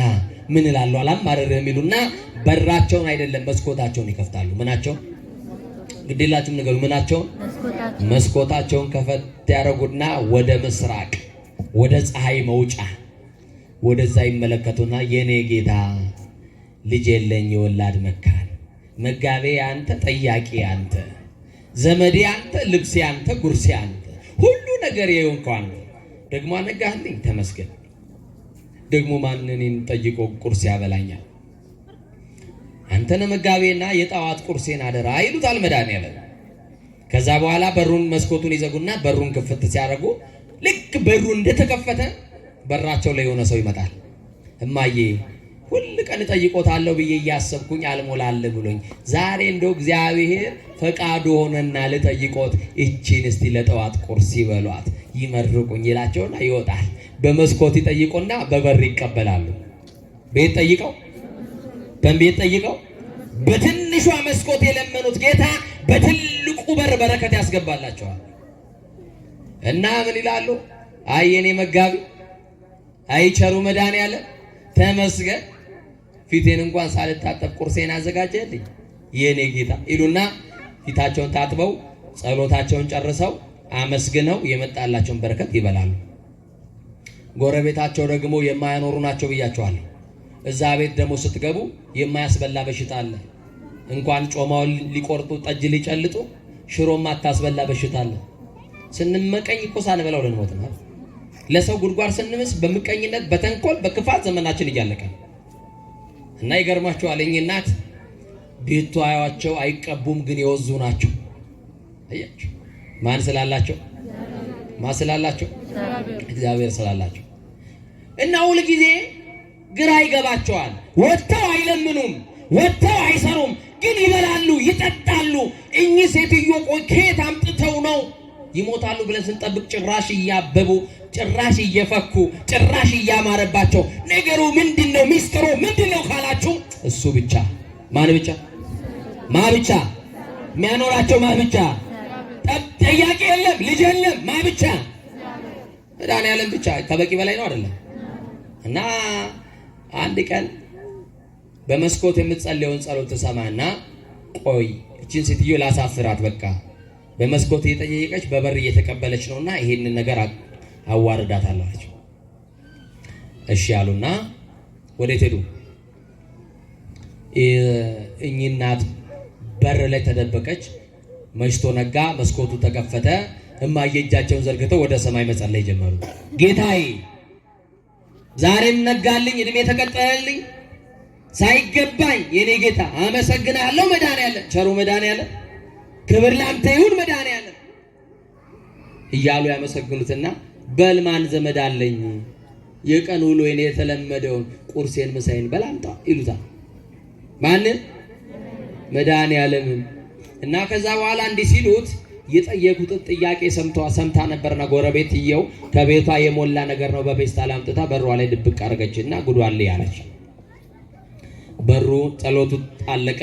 ምን እላለሁ አላማርርህም ይሉና በራቸውን አይደለም መስኮታቸውን ይከፍታሉ። ምናቸውን? ግዴላችሁም ንገሩ። ምናቸውን? መስኮታቸውን ከፈት ያደረጉና ወደ ምስራቅ ወደ ፀሐይ መውጫ ወደዛ ይመለከቱና የኔ ጌታ ልጅ የለኝ የወላድ መካን፣ መጋቤ አንተ፣ ጠያቂ አንተ፣ ዘመዴ አንተ፣ ልብሴ አንተ፣ ጉርሴ አንተ፣ ሁሉ ነገር የሆንከው አንተ፣ ደግሞ አነጋህልኝ ተመስገን። ደግሞ ማን እኔን ጠይቆ ቁርስ ያበላኛል? አንተ ነህ መጋቤና የጠዋት ቁርሴን አደራ ይሉታል መድኃኒዓለም። ከዛ በኋላ በሩን መስኮቱን ይዘጉና በሩን ክፍት ሲያደርጉ ልክ በሩ እንደተከፈተ በራቸው ላይ የሆነ ሰው ይመጣል። እማዬ ሁል ቀን እጠይቆታለሁ ብዬ እያሰብኩኝ አልሞላል ብሎኝ ዛሬ እንደው እግዚአብሔር ፈቃዱ ሆነና ልጠይቆት እቺን እስቲ ለጠዋት ቁርስ ይበሏት ይመርቁኝ ይላቸውና ይወጣል። በመስኮት ይጠይቁና በበር ይቀበላሉ። ቤት ጠይቀው በቤት ጠይቀው በትንሿ መስኮት የለመኑት ጌታ በትልቁ በር በረከት ያስገባላቸዋል። እና ምን ይላሉ? አይ የኔ መጋቢ፣ አይ ቸሩ መድኃኔዓለም ተመስገን፣ ፊቴን እንኳን ሳልታጠብ ቁርሴን አዘጋጀልኝ የኔ ጌታ ይሉና ፊታቸውን ታጥበው ጸሎታቸውን ጨርሰው አመስግነው የመጣላቸውን በረከት ይበላሉ። ጎረቤታቸው ደግሞ የማያኖሩ ናቸው ብያቸዋለሁ። እዛ ቤት ደግሞ ስትገቡ የማያስበላ በሽታ አለ። እንኳን ጮማውን ሊቆርጡ ጠጅ ሊጨልጡ ሽሮ ማታስበላ በሽታ አለ። ስንመቀኝ እኮ ሳንበላው ልንሞት ነው። ለሰው ጉድጓድ ስንምስ በምቀኝነት በተንኮል በክፋት ዘመናችን እያለቀ ነው። እና ይገርማችኋል እኚህ እናት ቤቱ አያቸው አይቀቡም፣ ግን የወዙ ናቸው። አያችሁ ማን ስላላቸው? ማን ስላላቸው? እግዚአብሔር ስላላቸው። እና ሁል ጊዜ ግራ ይገባቸዋል። ወጥተው አይለምኑም፣ ወጥተው አይሰሩም፣ ግን ይበላሉ፣ ይጠጣሉ። እኚህ ሴትዮ ቆይ ከየት አምጥተው ነው ይሞታሉ ብለን ስንጠብቅ ጭራሽ እያበቡ ጭራሽ እየፈኩ ጭራሽ እያማረባቸው ነገሩ ምንድነው? ሚስጥሩ ምንድነው ካላችሁ እሱ ብቻ። ማን ብቻ? ማ ብቻ? የሚያኖራቸው ማ ብቻ? ጠያቂ የለም፣ ልጅ የለም። ማ ብቻ? መድኃኒዓለም ብቻ። ከበቂ በላይ ነው አይደለም? እና አንድ ቀን በመስኮት የምትጸልየውን ጸሎት ትሰማና ቆይ እችን ሴትዮ ላሳፍራት፣ በቃ በመስኮት እየጠየቀች በበር እየተቀበለች ነውና ይሄንን ነገር አዋርዳታለሁ አለች። እሺ አሉና ወዴት ሄዱ? እኚህ እናት በር ላይ ተደበቀች። መሽቶ ነጋ፣ መስኮቱ ተከፈተ። እማዬ እጃቸውን ዘርግተው ወደ ሰማይ መጸለይ ጀመሩ። ጌታዬ ዛሬም ነጋልኝ፣ እድሜ ተቀጠለልኝ፣ ሳይገባኝ የኔ ጌታ አመሰግናለሁ። መድኃኔዓለም ቸሩ መድኃኔዓለም ክብር ላንተ ይሁን መድኃኔዓለም እያሉ ያመሰግኑትና በልማን ዘመድ አለኝ የቀን ውሎ የኔ የተለመደውን ቁርሴን ምሳዬን በላምጣ ይሉታል። ማንን? መድኃኔዓለምን። እና ከዛ በኋላ እንዲህ ሲሉት የጠየቁትን ጥያቄ ሰምታ ነበርና ጎረቤትየው ከቤቷ የሞላ ነገር ነው በፌስታል አምጥታ በሯ ላይ ድብቅ አደረገችና ጉዷል ያለች። በሩ ጸሎቱ አለቀ፣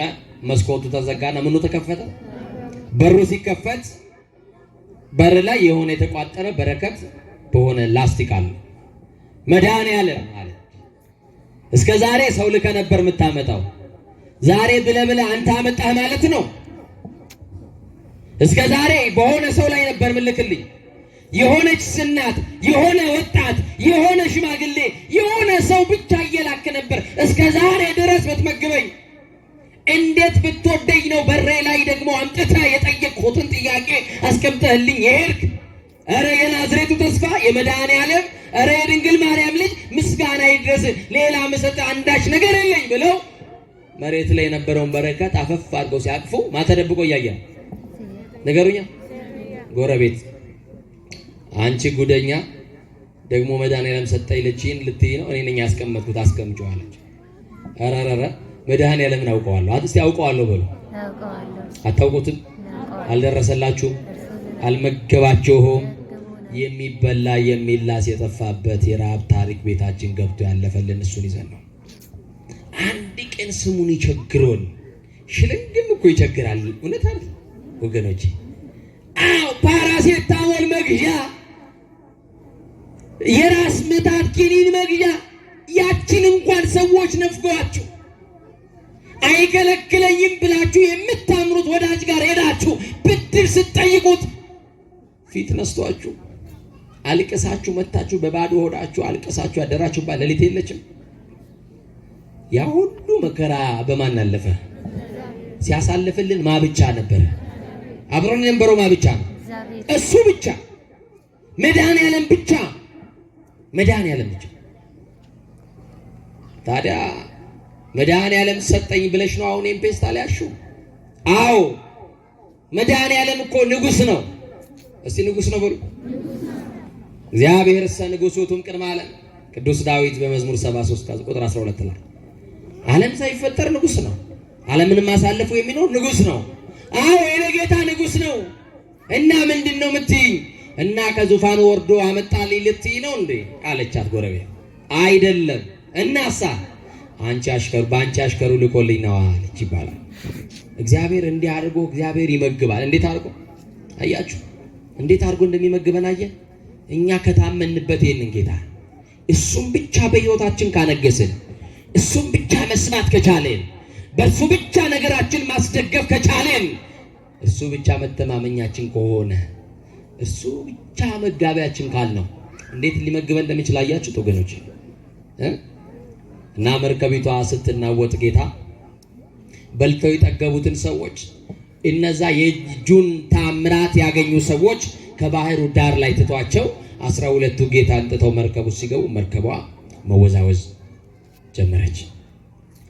መስኮቱ ተዘጋና ምኑ ተከፈተ? በሩ ሲከፈት በር ላይ የሆነ የተቋጠረ በረከት በሆነ ላስቲክ አለ። መድኃኔዓለም አለ እስከ ዛሬ ሰው ልከህ ነበር የምታመጣው፣ ዛሬ ብለህ ብለህ አንተ አመጣህ ማለት ነው። እስከ ዛሬ በሆነ ሰው ላይ ነበር ምልክልኝ። የሆነች እናት፣ የሆነ ወጣት፣ የሆነ ሽማግሌ፣ የሆነ ሰው ብቻ እየላክ ነበር እስከ ዛሬ ድረስ ብትመግበኝ። እንዴት ብትወደኝ ነው በሬ ላይ ደግሞ አምጥተህ የጠየቅሁትን ጥያቄ አስቀምጠህልኝ የሄድክ? እረ የናዝሬቱ ተስፋ የመድኃኔዓለም፣ እረ የድንግል ማርያም ልጅ ምስጋና ይድረስ፣ ሌላ ምሰጥ አንዳች ነገር የለኝ ብለው መሬት ላይ የነበረውን በረከት አፈፍ አድርገው ሲያቅፉ ማተደብቆ እያየ ነው። ነገሩኛ ጎረቤት፣ አንቺ ጉደኛ ደግሞ መድኃኔዓለም ሰጠኝ ልጅን ልትይ ነው? እኔ ነኝ ያስቀመጥኩት አስቀምጪው አለች። ኧረ ኧረ መድኃኔዓለምን አውቀዋለሁ። እስቲ አውቀዋለሁ በሉ። አታውቁትም? አልደረሰላችሁም? አልመገባችሁም? የሚበላ የሚላስ የጠፋበት የረሃብ ታሪክ ቤታችን ገብቶ ያለፈልን እሱን ይዘን ነው። አንድ ቀን ስሙን ይቸግሮን ሽልንግም እኮ ይቸግራል። እውነት አይደል ወገኖቼ? አዎ ፓራሴታሞል መግዣ፣ የራስ ምታት ኪኒን መግዣ ያችን እንኳን ሰዎች ነፍገዋችሁ አይከለክለኝም ብላችሁ የምታምኑት ወዳጅ ጋር ሄዳችሁ ብድር ስትጠይቁት ፊት ነስቷችሁ አልቅሳችሁ መታችሁ በባዶ ሆዳችሁ አልቅሳችሁ ያደራችሁባት ሌሊት የለችም። ያ ሁሉ መከራ በማን አለፈ? ሲያሳልፍልን ማ ብቻ ነበረ? አብሮን የነበረው ማ ብቻ ነው? እሱ ብቻ፣ መድኃኔዓለም ብቻ፣ መድኃኔዓለም ብቻ። ታዲያ መድኃኔዓለም ሰጠኝ ብለሽ ነው አሁን ፔስታል ያልሺው? አዎ መድኃኔዓለም እኮ ንጉሥ ነው። እስቲ ንጉሥ ነው በሉ። እግዚአብሔር እሰ ንጉሡ ውእቱ እምቅድመ ዓለም። ቅዱስ ዳዊት በመዝሙር 73 ቁጥር 12 ላይ ዓለም ሳይፈጠር ንጉሥ ነው። ዓለምንም አሳልፎ የሚኖር ንጉሥ ነው። አዎ የኔ ጌታ ንጉሥ ነው። እና ምንድን ነው የምትይኝ? እና ከዙፋኑ ወርዶ አመጣልኝ ልትይ ነው እንዴ አለቻት ጎረቤት። አይደለም። እናሳ አንቺ አሽከሩ በአንቺ አሽከሩ ልኮልኝ ነው አለች ይባላል። እግዚአብሔር እንዲህ አድርጎ እግዚአብሔር ይመግባል። እንዴት አድርጎ አያችሁ? እንዴት አድርጎ እንደሚመግበን አየ። እኛ ከታመንበት ይሄንን ጌታ እሱም ብቻ በሕይወታችን ካነገስን፣ እሱም ብቻ መስማት ከቻለን፣ በእሱ ብቻ ነገራችን ማስደገፍ ከቻለን፣ እሱ ብቻ መተማመኛችን ከሆነ፣ እሱ ብቻ መጋቢያችን ካልነው እንዴት ሊመግበን እንደሚችል አያችሁት ወገኖች። እና መርከቢቷ ስትናወጥ ጌታ በልተው የጠገቡትን ሰዎች እነዛ የእጁን ታምራት ያገኙ ሰዎች ከባህሩ ዳር ላይ ትቷቸው 12ቱ ጌታ አንጥተው መርከቡ ሲገቡ መርከቧ መወዛወዝ ጀመረች።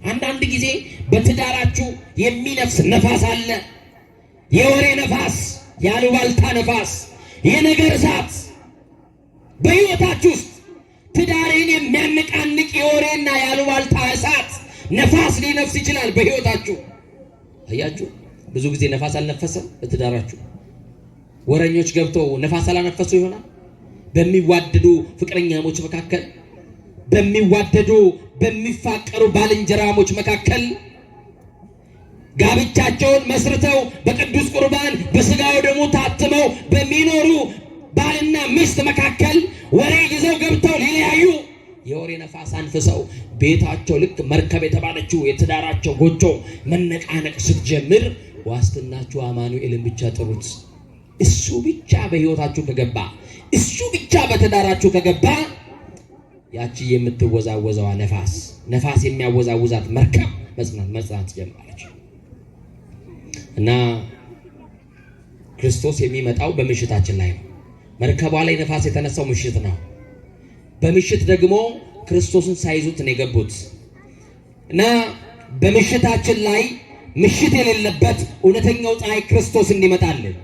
አንዳንድ ጊዜ በትዳራችሁ የሚነፍስ ነፋስ አለ። የወሬ ነፋስ፣ የአሉባልታ ነፋስ፣ የነገር እሳት በሕይወታችሁ ውስጥ ትዳሬን የሚያነቃንቅ የወሬና የአሉባልታ እሳት ነፋስ ሊነፍስ ይችላል በሕይወታችሁ። አያችሁ፣ ብዙ ጊዜ ነፋስ አልነፈሰም በትዳራችሁ። ወረኞች ገብተው ነፋስ አላነፈሱ ይሆናል። በሚዋደዱ ፍቅረኛሞች መካከል፣ በሚዋደዱ በሚፋቀሩ ባልንጀራሞች መካከል ጋብቻቸውን መስርተው በቅዱስ ቁርባን በስጋው ደሙ ታትመው በሚኖሩ ባልና ሚስት መካከል ወሬ ይዘው ገብተው ሊለያዩ የወሬ ነፋስ አንፍሰው ቤታቸው ልክ መርከብ የተባለችው የትዳራቸው ጎጆ መነቃነቅ ስትጀምር ዋስትናችሁ አማኑኤልን ብቻ ጥሩት። እሱ ብቻ በሕይወታችሁ ከገባ፣ እሱ ብቻ በትዳራችሁ ከገባ ያቺ የምትወዛወዘዋ ነፋስ፣ ነፋስ የሚያወዛውዛት መርከብ መጽናት መጽናት ጀመረች። እና ክርስቶስ የሚመጣው በምሽታችን ላይ ነው። መርከቧ ላይ ነፋስ የተነሳው ምሽት ነው። በምሽት ደግሞ ክርስቶስን ሳይዙት ነው የገቡት። እና በምሽታችን ላይ ምሽት የሌለበት እውነተኛው ፀሐይ ክርስቶስ እንዲመጣልን፣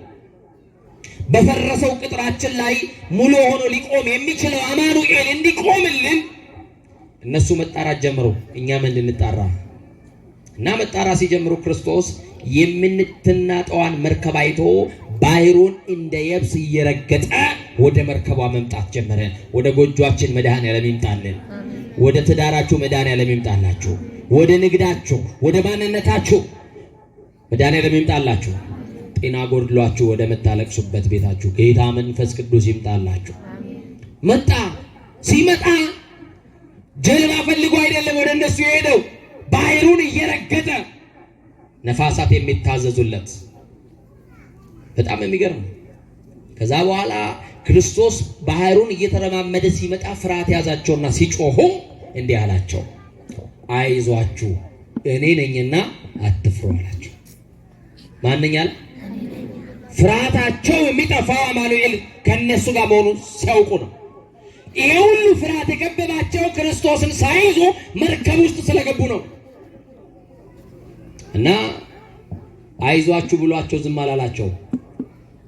በፈረሰው ቅጥራችን ላይ ሙሉ ሆኖ ሊቆም የሚችለው አማኑኤል እንዲቆምልን እነሱ መጣራት ጀምሩ፣ እኛም እንድንጣራ። እና መጣራት ሲጀምሩ ክርስቶስ የምትናጠዋን መርከብ አይቶ ባህሩን እንደ የብስ እየረገጠ ወደ መርከቧ መምጣት ጀመረ። ወደ ጎጇችን መድኃኔዓለም ይምጣልን። ወደ ትዳራችሁ መድኃኔዓለም ይምጣላችሁ። ወደ ንግዳችሁ፣ ወደ ማንነታችሁ መድኃኔዓለም ይምጣላችሁ። ጤና ጎድሏችሁ ወደ ምታለቅሱበት ቤታችሁ ጌታ መንፈስ ቅዱስ ይምጣላችሁ። መጣ። ሲመጣ ጀልባ ፈልጎ አይደለም ወደ እነሱ የሄደው፣ ባህሩን እየረገጠ፣ ነፋሳት የሚታዘዙለት፣ በጣም የሚገርም። ከዛ በኋላ ክርስቶስ ባህሩን እየተረማመደ ሲመጣ ፍርሃት ያዛቸውና ሲጮሁ እንዲህ አላቸው፣ አይዟችሁ እኔ ነኝና አትፍሩ አላቸው። ማንኛል ፍርሃታቸው የሚጠፋው አማኑኤል ከነሱ ጋር መሆኑን ሲያውቁ ነው። ይሄ ሁሉ ፍርሃት የከበባቸው ክርስቶስን ሳይዙ መርከብ ውስጥ ስለገቡ ነው። እና አይዟችሁ ብሏቸው ዝም አላላቸው።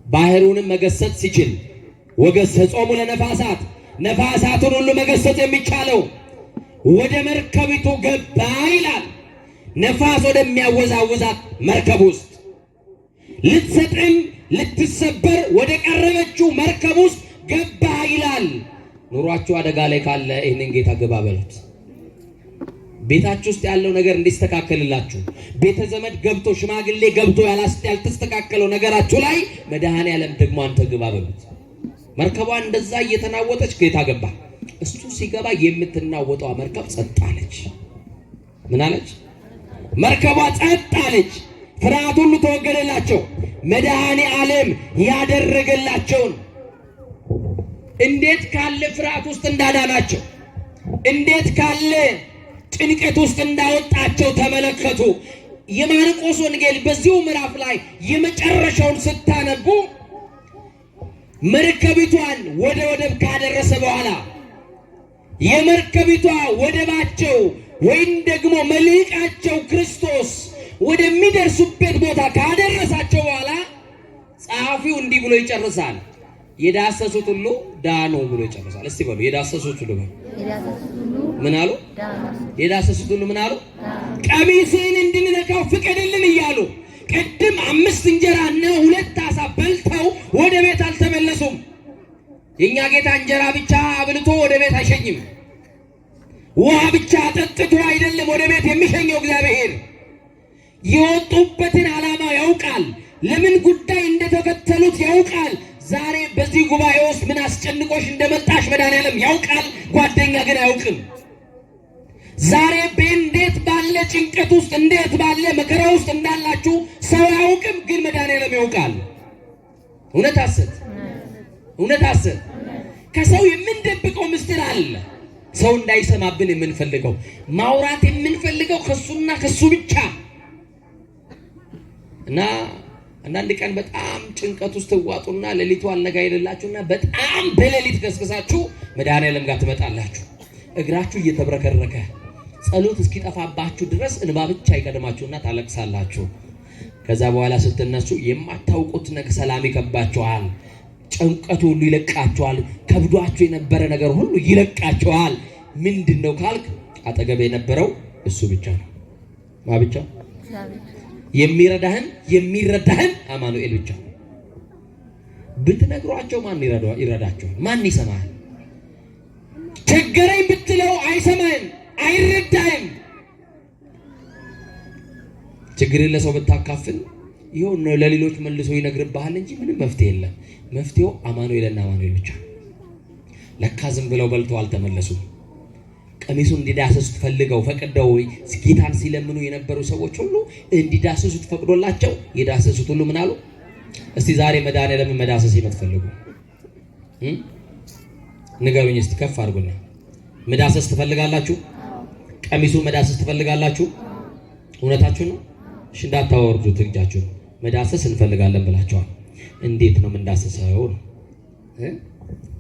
ባህሩንም መገሰጽ ሲችል፣ ወገሰጾሙ ለነፋሳት፣ ነፋሳቱን ሁሉ መገሰጽ የሚቻለው ወደ መርከቢቱ ገባ ይላል። ነፋስ ወደሚያወዛውዛት መርከብ ውስጥ፣ ልትሰጥም ልትሰበር ወደ ቀረበችው መርከብ ውስጥ ገባ ይላል። ኑሯችሁ አደጋ ላይ ካለ ይህንን ጌታ ግባ በሉት። ቤታችሁ ውስጥ ያለው ነገር እንዲስተካከልላችሁ፣ ቤተ ዘመድ ገብቶ ሽማግሌ ገብቶ ያልተስተካከለው ነገራችሁ ላይ መድኃኔዓለም ደግሞ አንተ ግባ በሉት። መርከቧ እንደዛ እየተናወጠች ጌታ ገባ። እሱ ሲገባ የምትናወጠዋ መርከብ ጸጥ አለች። ምን አለች? መርከቧ ጸጥ አለች። ፍርሃት ሁሉ ተወገደላቸው። መድኃኔ ዓለም ያደረገላቸውን፣ እንዴት ካለ ፍርሃት ውስጥ እንዳዳናቸው፣ እንዴት ካለ ጭንቀት ውስጥ እንዳወጣቸው ተመለከቱ። የማርቆስ ወንጌል በዚሁ ምዕራፍ ላይ የመጨረሻውን ስታነቡ መርከቢቷን ወደ ወደብ ካደረሰ በኋላ የመርከቢቷ ወደባቸው ወይም ደግሞ መልሕቃቸው ክርስቶስ ወደሚደርሱበት ቦታ ካደረሳቸው በኋላ ጸሐፊው እንዲህ ብሎ ይጨርሳል። የዳሰሱት ሁሉ ዳኑ ብሎ ይጨርሳል። እስቲ በሉ፣ የዳሰሱት ሁሉ በሉ። ምን አሉ? የዳሰሱት ሁሉ ምን አሉ? ቀሚስህን እንድንነካው ፍቀድልን እያሉ ቅድም አምስት እንጀራና ሁለት ዓሣ በልተው ወደ ቤት አልተመለሱም። የእኛ ጌታ እንጀራ ብቻ አብልቶ ወደ ቤት አይሸኝም። ውሃ ብቻ አጠጥቶ አይደለም ወደ ቤት የሚሸኘው። እግዚአብሔር የወጡበትን ዓላማ ያውቃል። ለምን ጉዳይ እንደተከተሉት ያውቃል። ዛሬ በዚህ ጉባኤ ውስጥ ምን አስጨንቆሽ እንደመጣሽ መድኃኔዓለም ያውቃል። ጓደኛ ግን አያውቅም። ዛሬ በእንዴት ባለ ጭንቀት ውስጥ፣ እንዴት ባለ መከራ ውስጥ እንዳላችሁ ሰው አያውቅም፣ ግን መድኃኔዓለም ያውቃል። እውነት ሐሰት? እውነት ሐሰት? ከሰው የምንደብቀው ምስጢር አለ። ሰው እንዳይሰማብን የምንፈልገው፣ ማውራት የምንፈልገው ከሱና ከሱ ብቻ። እና አንዳንድ ቀን በጣም ጭንቀት ውስጥ ትዋጡና ሌሊቱ አልነጋ ይልላችሁና በጣም በሌሊት ገስግሳችሁ መድኃኔዓለም ጋር ትመጣላችሁ። እግራችሁ እየተብረከረከ ጸሎት እስኪጠፋባችሁ ድረስ እንባ ብቻ ይቀድማችሁና ታለቅሳላችሁ። ከዛ በኋላ ስትነሱ የማታውቁት ነገር ሰላም ይከባችኋል። ጭንቀቱ ሁሉ ይለቃችኋል። ከብዷችሁ የነበረ ነገር ሁሉ ይለቃችኋል። ምንድን ነው ካልክ አጠገብ የነበረው እሱ ብቻ ነው። ማ ብቻ? የሚረዳህን የሚረዳህን አማኑኤል ብቻ ነው። ብትነግሯቸው ማን ይረዳቸዋል? ማን ይሰማሃል? ቸገረኝ ብትለው አይሰማህም፣ አይረዳህም። ችግርን ለሰው ብታካፍል ይኸው ነው ለሌሎች መልሶ ይነግርብሃል እንጂ ምንም መፍትሄ የለም። መፍትሄው አማኑኤልና አማኑኤል ብቻ። ለካ ዝም ብለው በልተው አልተመለሱም። ቀሚሱን እንዲዳሰሱት ፈልገው ፈቅደው ጌታን ሲለምኑ የነበሩ ሰዎች ሁሉ እንዲዳሰሱት ፈቅዶላቸው የዳሰሱት ሁሉ ምን አሉ? እስቲ ዛሬ መድኃኔዓለምን መዳሰስ የምትፈልጉ ንገሩኝ እስቲ ከፍ አድርጉና። መዳሰስ ትፈልጋላችሁ? ቀሚሱ መዳሰስ ትፈልጋላችሁ? እውነታችሁ ነው? እሺ፣ እንዳታወርዱት እጃችሁን። መዳሰስ እንፈልጋለን ብላችኋል። እንዴት ነው የምንዳሰሰው ነው?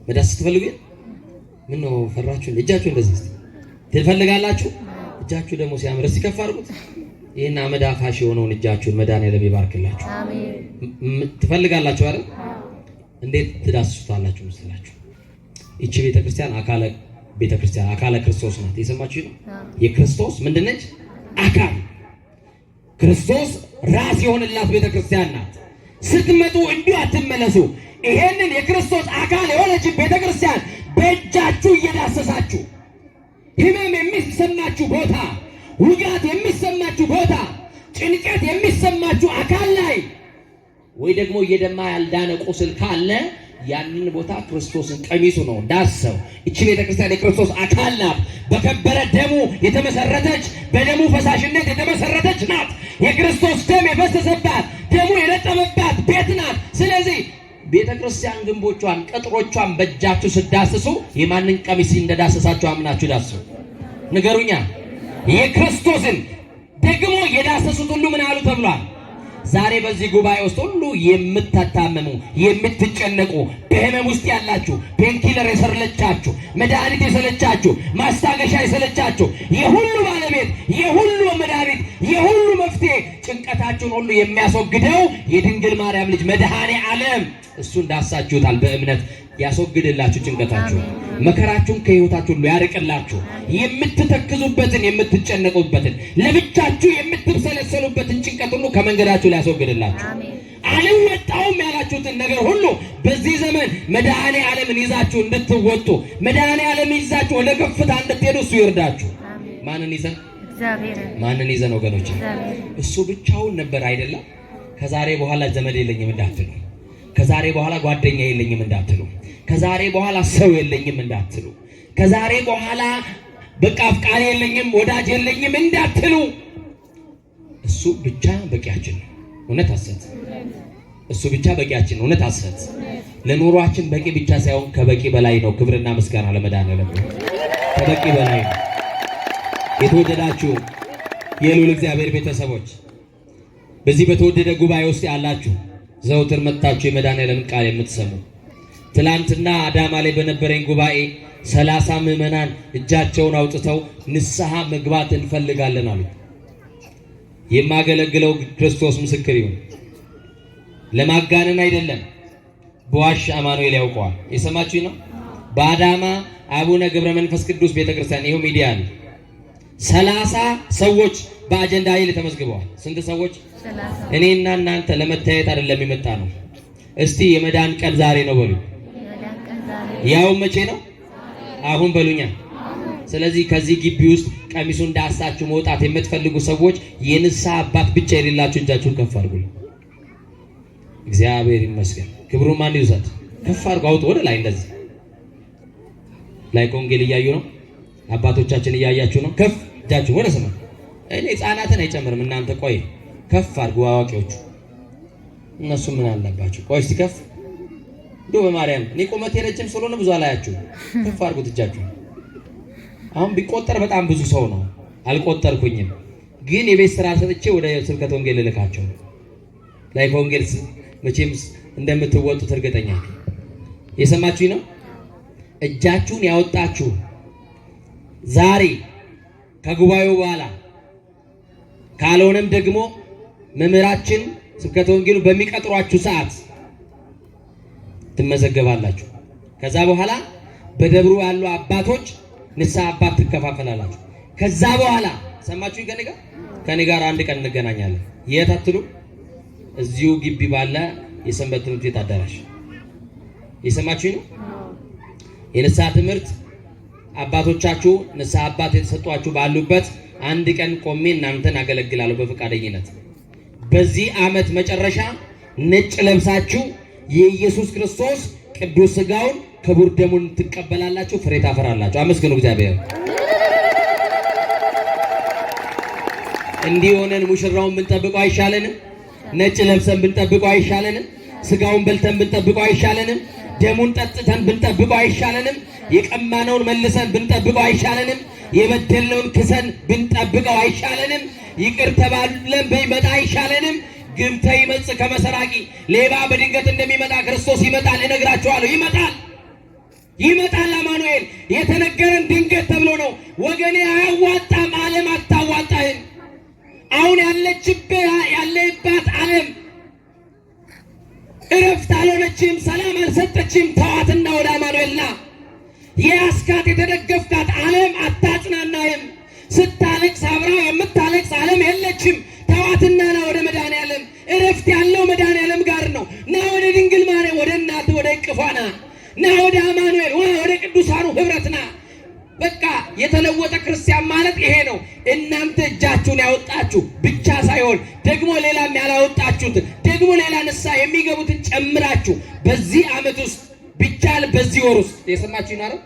መዳሰስ ትፈልጉ? ምን ነው ፈራችሁ? እጃችሁ እንደዚህ እስቲ ትፈልጋላችሁ? እጃችሁ ደግሞ ሲያምር እስቲ ከፍ አድርጉት። ይህን አመድ አፋሽ የሆነውን እጃችሁን መድኃኒዓለም ይባርክላችሁ። ትፈልጋላችሁ አይደል? እንዴት ትዳስሱታላችሁ መሰላችሁ? ይቺ ቤተክርስቲያን አካለ ቤተክርስቲያን አካለ ክርስቶስ ናት። የሰማችሁ ነው። የክርስቶስ ምንድነች? አካል። ክርስቶስ ራስ የሆነላት ቤተክርስቲያን ናት። ስትመጡ እንዲሁ አትመለሱ። ይሄንን የክርስቶስ አካል የሆነች ቤተክርስቲያን በእጃችሁ እየዳሰሳችሁ ህመም የሚሰማችሁ ቦታ፣ ውጋት የሚሰማችሁ ቦታ፣ ጭንቀት የሚሰማችሁ አካል ላይ ወይ ደግሞ እየደማ ያልዳነ ቁስል ካለ ያንን ቦታ ክርስቶስን ቀሚሱ ነው ዳሰው። እቺ ቤተክርስቲያን የክርስቶስ አካል ናት። በከበረ ደሙ የተመሰረተች፣ በደሙ ፈሳሽነት የተመሰረተች ናት። የክርስቶስ ደም የፈሰሰባት፣ ደሙ የነጠበባት ቤት ናት። ስለዚህ ቤተክርስቲያን ግንቦቿን፣ ቅጥሮቿን በእጃችሁ ስዳስሱ የማንን ቀሚስ እንደዳሰሳችሁ አምናችሁ ዳስሱ። ንገሩኛ። የክርስቶስን። ደግሞ የዳሰሱት ሁሉ ምን አሉ ተብሏል። ዛሬ በዚህ ጉባኤ ውስጥ ሁሉ የምታታመሙ፣ የምትጨነቁ፣ በህመም ውስጥ ያላችሁ፣ painkiller የሰለቻችሁ፣ መድኃኒት የሰለቻችሁ፣ ማስታገሻ የሰለቻችሁ፣ የሁሉ ባለቤት፣ የሁሉ መድኃኒት፣ የሁሉ መፍትሄ፣ ጭንቀታችሁን ሁሉ የሚያስወግደው የድንግል ማርያም ልጅ መድኃኔ ዓለም እሱ እንዳሳችሁታል። በእምነት ያስወግድላችሁ ጭንቀታችሁ፣ መከራችሁን ከህይወታችሁ ሁሉ ያርቅላችሁ። የምትተክዙበትን፣ የምትጨነቁበትን፣ ለብቻችሁ የምትብሰለሰሉበትን ጭንቀት ሁሉ ከመንገዳችሁ ሊያስወግድላችሁ፣ አልወጣውም ያላችሁትን ነገር ሁሉ በዚህ ዘመን መድኃኔ ዓለምን ይዛችሁ እንድትወጡ፣ መድኃኔ ዓለምን ይዛችሁ ወደ ከፍታ እንድትሄዱ እሱ ይርዳችሁ። ማንን ይዘን? ማንን ይዘን ወገኖች? እሱ ብቻውን ነበር አይደለም? ከዛሬ በኋላ ዘመድ የለኝም እንዳትሉ፣ ከዛሬ በኋላ ጓደኛ የለኝም እንዳትሉ፣ ከዛሬ በኋላ ሰው የለኝም እንዳትሉ፣ ከዛሬ በኋላ በቃ አፍቃሪ የለኝም ወዳጅ የለኝም እንዳትሉ፣ እሱ ብቻ በቂያችን ነው። እውነት ሐሰት? እሱ ብቻ በቂያችን ነው። እውነት ሐሰት? ለኑሯችን በቂ ብቻ ሳይሆን ከበቂ በላይ ነው። ክብርና ምስጋና ለመድኃኒዓለም። ከበቂ በላይ ነው። የተወደዳችሁ የልዑል እግዚአብሔር ቤተሰቦች፣ በዚህ በተወደደ ጉባኤ ውስጥ ያላችሁ፣ ዘውትር መጥታችሁ የመድኃኒዓለምን ቃል የምትሰሙ፣ ትላንትና አዳማ ላይ በነበረኝ ጉባኤ 30 ምዕመናን እጃቸውን አውጥተው ንስሐ መግባት እንፈልጋለን አሉ። የማገለግለው ክርስቶስ ምስክር ይሁን። ለማጋነን አይደለም። በዋሽ አማኑኤል ያውቀዋል። የሰማችሁ ነው። በአዳማ አቡነ ገብረ መንፈስ ቅዱስ ቤተክርስቲያን ይኸው ሚዲያ ነው። 30 ሰዎች በአጀንዳ ኃይል ተመዝግበዋል። ስንት ሰዎች? እኔና እናንተ ለመታየት አይደለም የመጣ ነው። እስቲ የመዳን ቀን ዛሬ ነው በሉ። ያው መቼ ነው? አሁን በሉኛ። ስለዚህ ከዚህ ግቢ ውስጥ ቀሚሱን ዳሳችሁ መውጣት የምትፈልጉ ሰዎች፣ የንስሐ አባት ብቻ የሌላችሁ እጃችሁን ከፍ አድርጉ። እግዚአብሔር ይመስገን። ክብሩን ማን ይውሰድ? ከፍ አድርጉ፣ አውጡ ወደ ላይ እንደዚህ። ላይ ወንጌል እያዩ ነው አባቶቻችን፣ እያያችሁ ነው። ከፍ እጃችሁ ወደ ሰማይ። እኔ ህፃናትን አይጨምርም። እናንተ ቆይ ከፍ አድርጉ። አዋቂዎቹ እነሱ ምን አለባቸው? ቆይ እስቲ ከፍ ዶ በማርያም፣ እኔ ቁመቴ ረጅም ስለሆነ ብዙ አላያችሁ። ከፍ አድርጉት እጃችሁ። አሁን ቢቆጠር በጣም ብዙ ሰው ነው። አልቆጠርኩኝም፣ ግን የቤት ስራ ሰጥቼ ወደ ስብከተ ወንጌል ልልካቸው። ላይ ወንጌል መቼም እንደምትወጡት እርግጠኛ ነኝ። የሰማችሁኝ ነው። እጃችሁን ያወጣችሁ ዛሬ ከጉባኤው በኋላ ካልሆነም ደግሞ መምህራችን ስብከተ ወንጌሉ በሚቀጥሯችሁ ሰዓት ትመዘገባላችሁ። ከዛ በኋላ በደብሩ ያሉ አባቶች ንስሐ አባት ትከፋፈላላችሁ። ከዛ በኋላ ሰማችሁኝ? ከኔ ጋር አንድ ቀን እንገናኛለን። የት አትሉ? እዚሁ ግቢ ባለ የሰንበት ትምህርት ቤት አዳራሽ። የሰማችሁኝ ነው። የንስሐ ትምህርት አባቶቻችሁ ንስሐ አባት የተሰጧችሁ ባሉበት አንድ ቀን ቆሜ እናንተን አገለግላለሁ በፈቃደኝነት። በዚህ ዓመት መጨረሻ ነጭ ለብሳችሁ የኢየሱስ ክርስቶስ ቅዱስ ሥጋውን ክቡር ደሙን ትቀበላላችሁ፣ ፍሬ ታፈራላችሁ። አመስግኑ እግዚአብሔር። እንዲህ ሆነን ሙሽራውን ብንጠብቀው አይሻለንም? ነጭ ለብሰን ብንጠብቀው አይሻለንም? ስጋውን በልተን ብንጠብቀው አይሻለንም? ደሙን ጠጥተን ብንጠብቀው አይሻለንም? የቀማነውን መልሰን ብንጠብቀው አይሻለንም? የበደልነውን ክሰን ብንጠብቀው አይሻለንም? ይቅር ተባብለን ብንመጣ አይሻለንም? ግብተ ይመጽእ ከመ ሰራቂ፣ ሌባ በድንገት እንደሚመጣ ክርስቶስ ይመጣል። እነግራችኋለሁ፣ ይመጣል፣ ይመጣል። አማኑኤል የተነገረን ድንገት ተብሎ ነው ወገኔ። አያዋጣም። ዓለም አታዋጣህም። አሁን ያለባት ዓለም እረፍት አልሆነችም፣ ሰላም አልሰጠችም። ተዋትና ወደ አማኑኤል ና። የያዝካት የተደገፍካት ዓለም አታጽናናህም። ስታለቅስ አብራ የምታለቅስ ዓለም የለችም። ተዋትና ና ወደ መድኃኔዓለም። እረፍት ያለው መድኃኔዓለም ጋር ነው። ና ወደ ድንግል ማርያም፣ ወደ እናት ወደ እቅፏ ና። ና ወደ አማኑኤል፣ ወደ ቅዱሳኑ ህብረት ና። በቃ የተለወጠ ክርስቲያን ማለት ይሄ ነው። እናንተ እጃችሁን ያወጣችሁ ብቻ ሳይሆን ደግሞ ሌላም ያላወጣችሁት ደግሞ ሌላ ንስሐ የሚገቡትን ጨምራችሁ በዚህ ዓመት ውስጥ ቢቻል በዚህ ወር ውስጥ የሰማችሁ ይናረው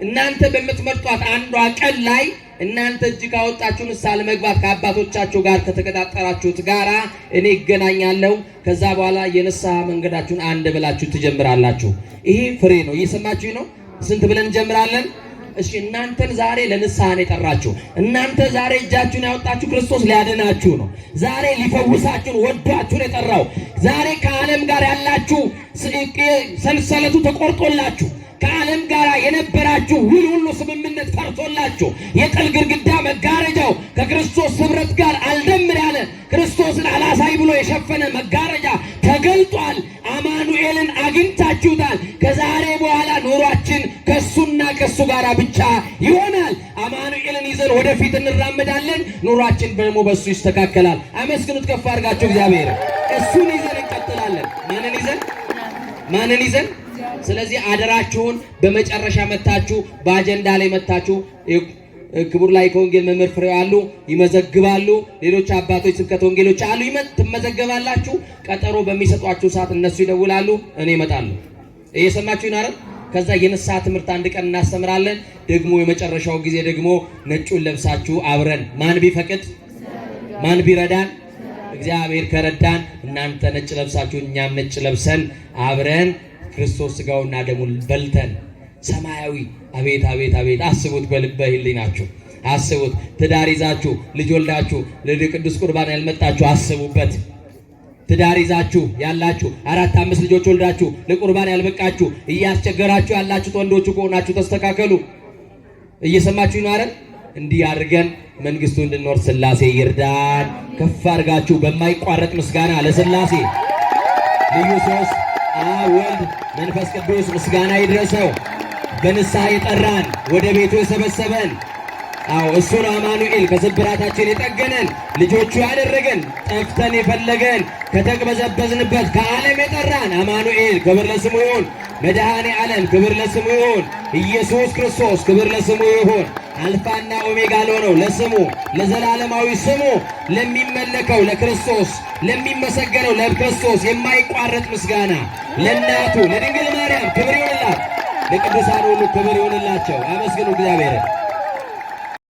እናንተ በምትመርጧት አንዷ ቀን ላይ እናንተ እጅ ካወጣችሁ ንስሐ ለመግባት ከአባቶቻችሁ ጋር ከተቀጣጠራችሁት ጋራ እኔ ይገናኛለሁ። ከዛ በኋላ የንስሐ መንገዳችሁን አንድ ብላችሁ ትጀምራላችሁ። ይሄ ፍሬ ነው። እየሰማችሁ ነው። ስንት ብለን እንጀምራለን? እሺ እናንተን ዛሬ ለንስሐ ነው የጠራችሁ። እናንተ ዛሬ እጃችሁን ያወጣችሁ ክርስቶስ ሊያድናችሁ ነው። ዛሬ ሊፈውሳችሁ ነው፣ ወዷችሁ ነው የጠራው። ዛሬ ከዓለም ጋር ያላችሁ ሰንሰለቱ ተቆርጦላችሁ ከዓለም ጋር የነበራችሁ ውል ሁሉ ስምምነት ፈርሶላችሁ የጥል ግድግዳ መጋረጃው ከክርስቶስ ኅብረት ጋር አልደምር ያለ ክርስቶስን አላሳይ ብሎ የሸፈነ መጋረጃ ተገልጧል። አማኑኤልን አግኝታችሁታል። ከዛሬ በኋላ ኑሯችን ከሱና ከሱ ጋር ብቻ ይሆናል። አማኑኤልን ይዘን ወደፊት እንራመዳለን። ኑሯችን ደግሞ በሱ ይስተካከላል። አመስግኑት ከፍ አድርጋችሁ እግዚአብሔር። እሱን ይዘን እንቀጥላለን። ማንን ይዘን? ማንን ይዘን? ስለዚህ አደራችሁን በመጨረሻ መታችሁ በአጀንዳ ላይ መታችሁ ክቡር ላይ ከወንጌል መምህር ፍሬው አሉ ይመዘግባሉ። ሌሎች አባቶች ስብከተ ወንጌሎች አሉ ትመዘገባላችሁ። ቀጠሮ በሚሰጧችሁ ሰዓት እነሱ ይደውላሉ፣ እኔ እመጣለሁ። እየሰማችሁ ይናረል። ከዛ የንስሐ ትምህርት አንድ ቀን እናስተምራለን። ደግሞ የመጨረሻው ጊዜ ደግሞ ነጩን ለብሳችሁ አብረን ማን ቢፈቅድ ማን ቢረዳን እግዚአብሔር ከረዳን እናንተ ነጭ ለብሳችሁ እኛም ነጭ ለብሰን አብረን ክርስቶስ ስጋውና ደሙን በልተን ሰማያዊ አቤት አቤት አቤት! አስቡት፣ በልበ ሕሊናችሁ አስቡት። ትዳር ይዛችሁ ልጅ ወልዳችሁ ለቅዱስ ቁርባን ያልመጣችሁ አስቡበት። ትዳር ይዛችሁ ያላችሁ 4 5 ልጆች ወልዳችሁ ለቁርባን ያልበቃችሁ እያስቸገራችሁ ያላችሁት ወንዶቹ ከሆናችሁ ተስተካከሉ። እየሰማችሁ ነው አይደል? እንዲህ አድርገን መንግስቱ እንድንኖር ስላሴ ይርዳን። ከፍ አድርጋችሁ በማይቋረጥ ምስጋና ለስላሴ ልዩ ሶስት አብ ወልድ መንፈስ ቅዱስ ምስጋና ይድረሰው። በንስሐ የጠራን ወደ ቤቱ የሰበሰበን አዎ እሱ ነው አማኑኤል ከስብራታችን የጠገነን ልጆቹ ያደረገን ጠፍተን የፈለገን ከተቅበዘበዝንበት ከዓለም የጠራን አማኑኤል ክብር ለስሙ ይሁን። መድኃኔ ዓለም ክብር ለስሙ ይሁን። ኢየሱስ ክርስቶስ ክብር ለስሙ ይሁን። አልፋና ኦሜጋ ለሆነው ለስሙ ለዘላለማዊ ስሙ ለሚመለከው ለክርስቶስ ለሚመሰገነው ለክርስቶስ የማይቋረጥ ምስጋና ለእናቱ ለድንግል ማርያም ክብር ይሁንላት። ለቅዱሳን ሁሉ ክብር ይሁንላቸው። አመስግኑ እግዚአብሔርን።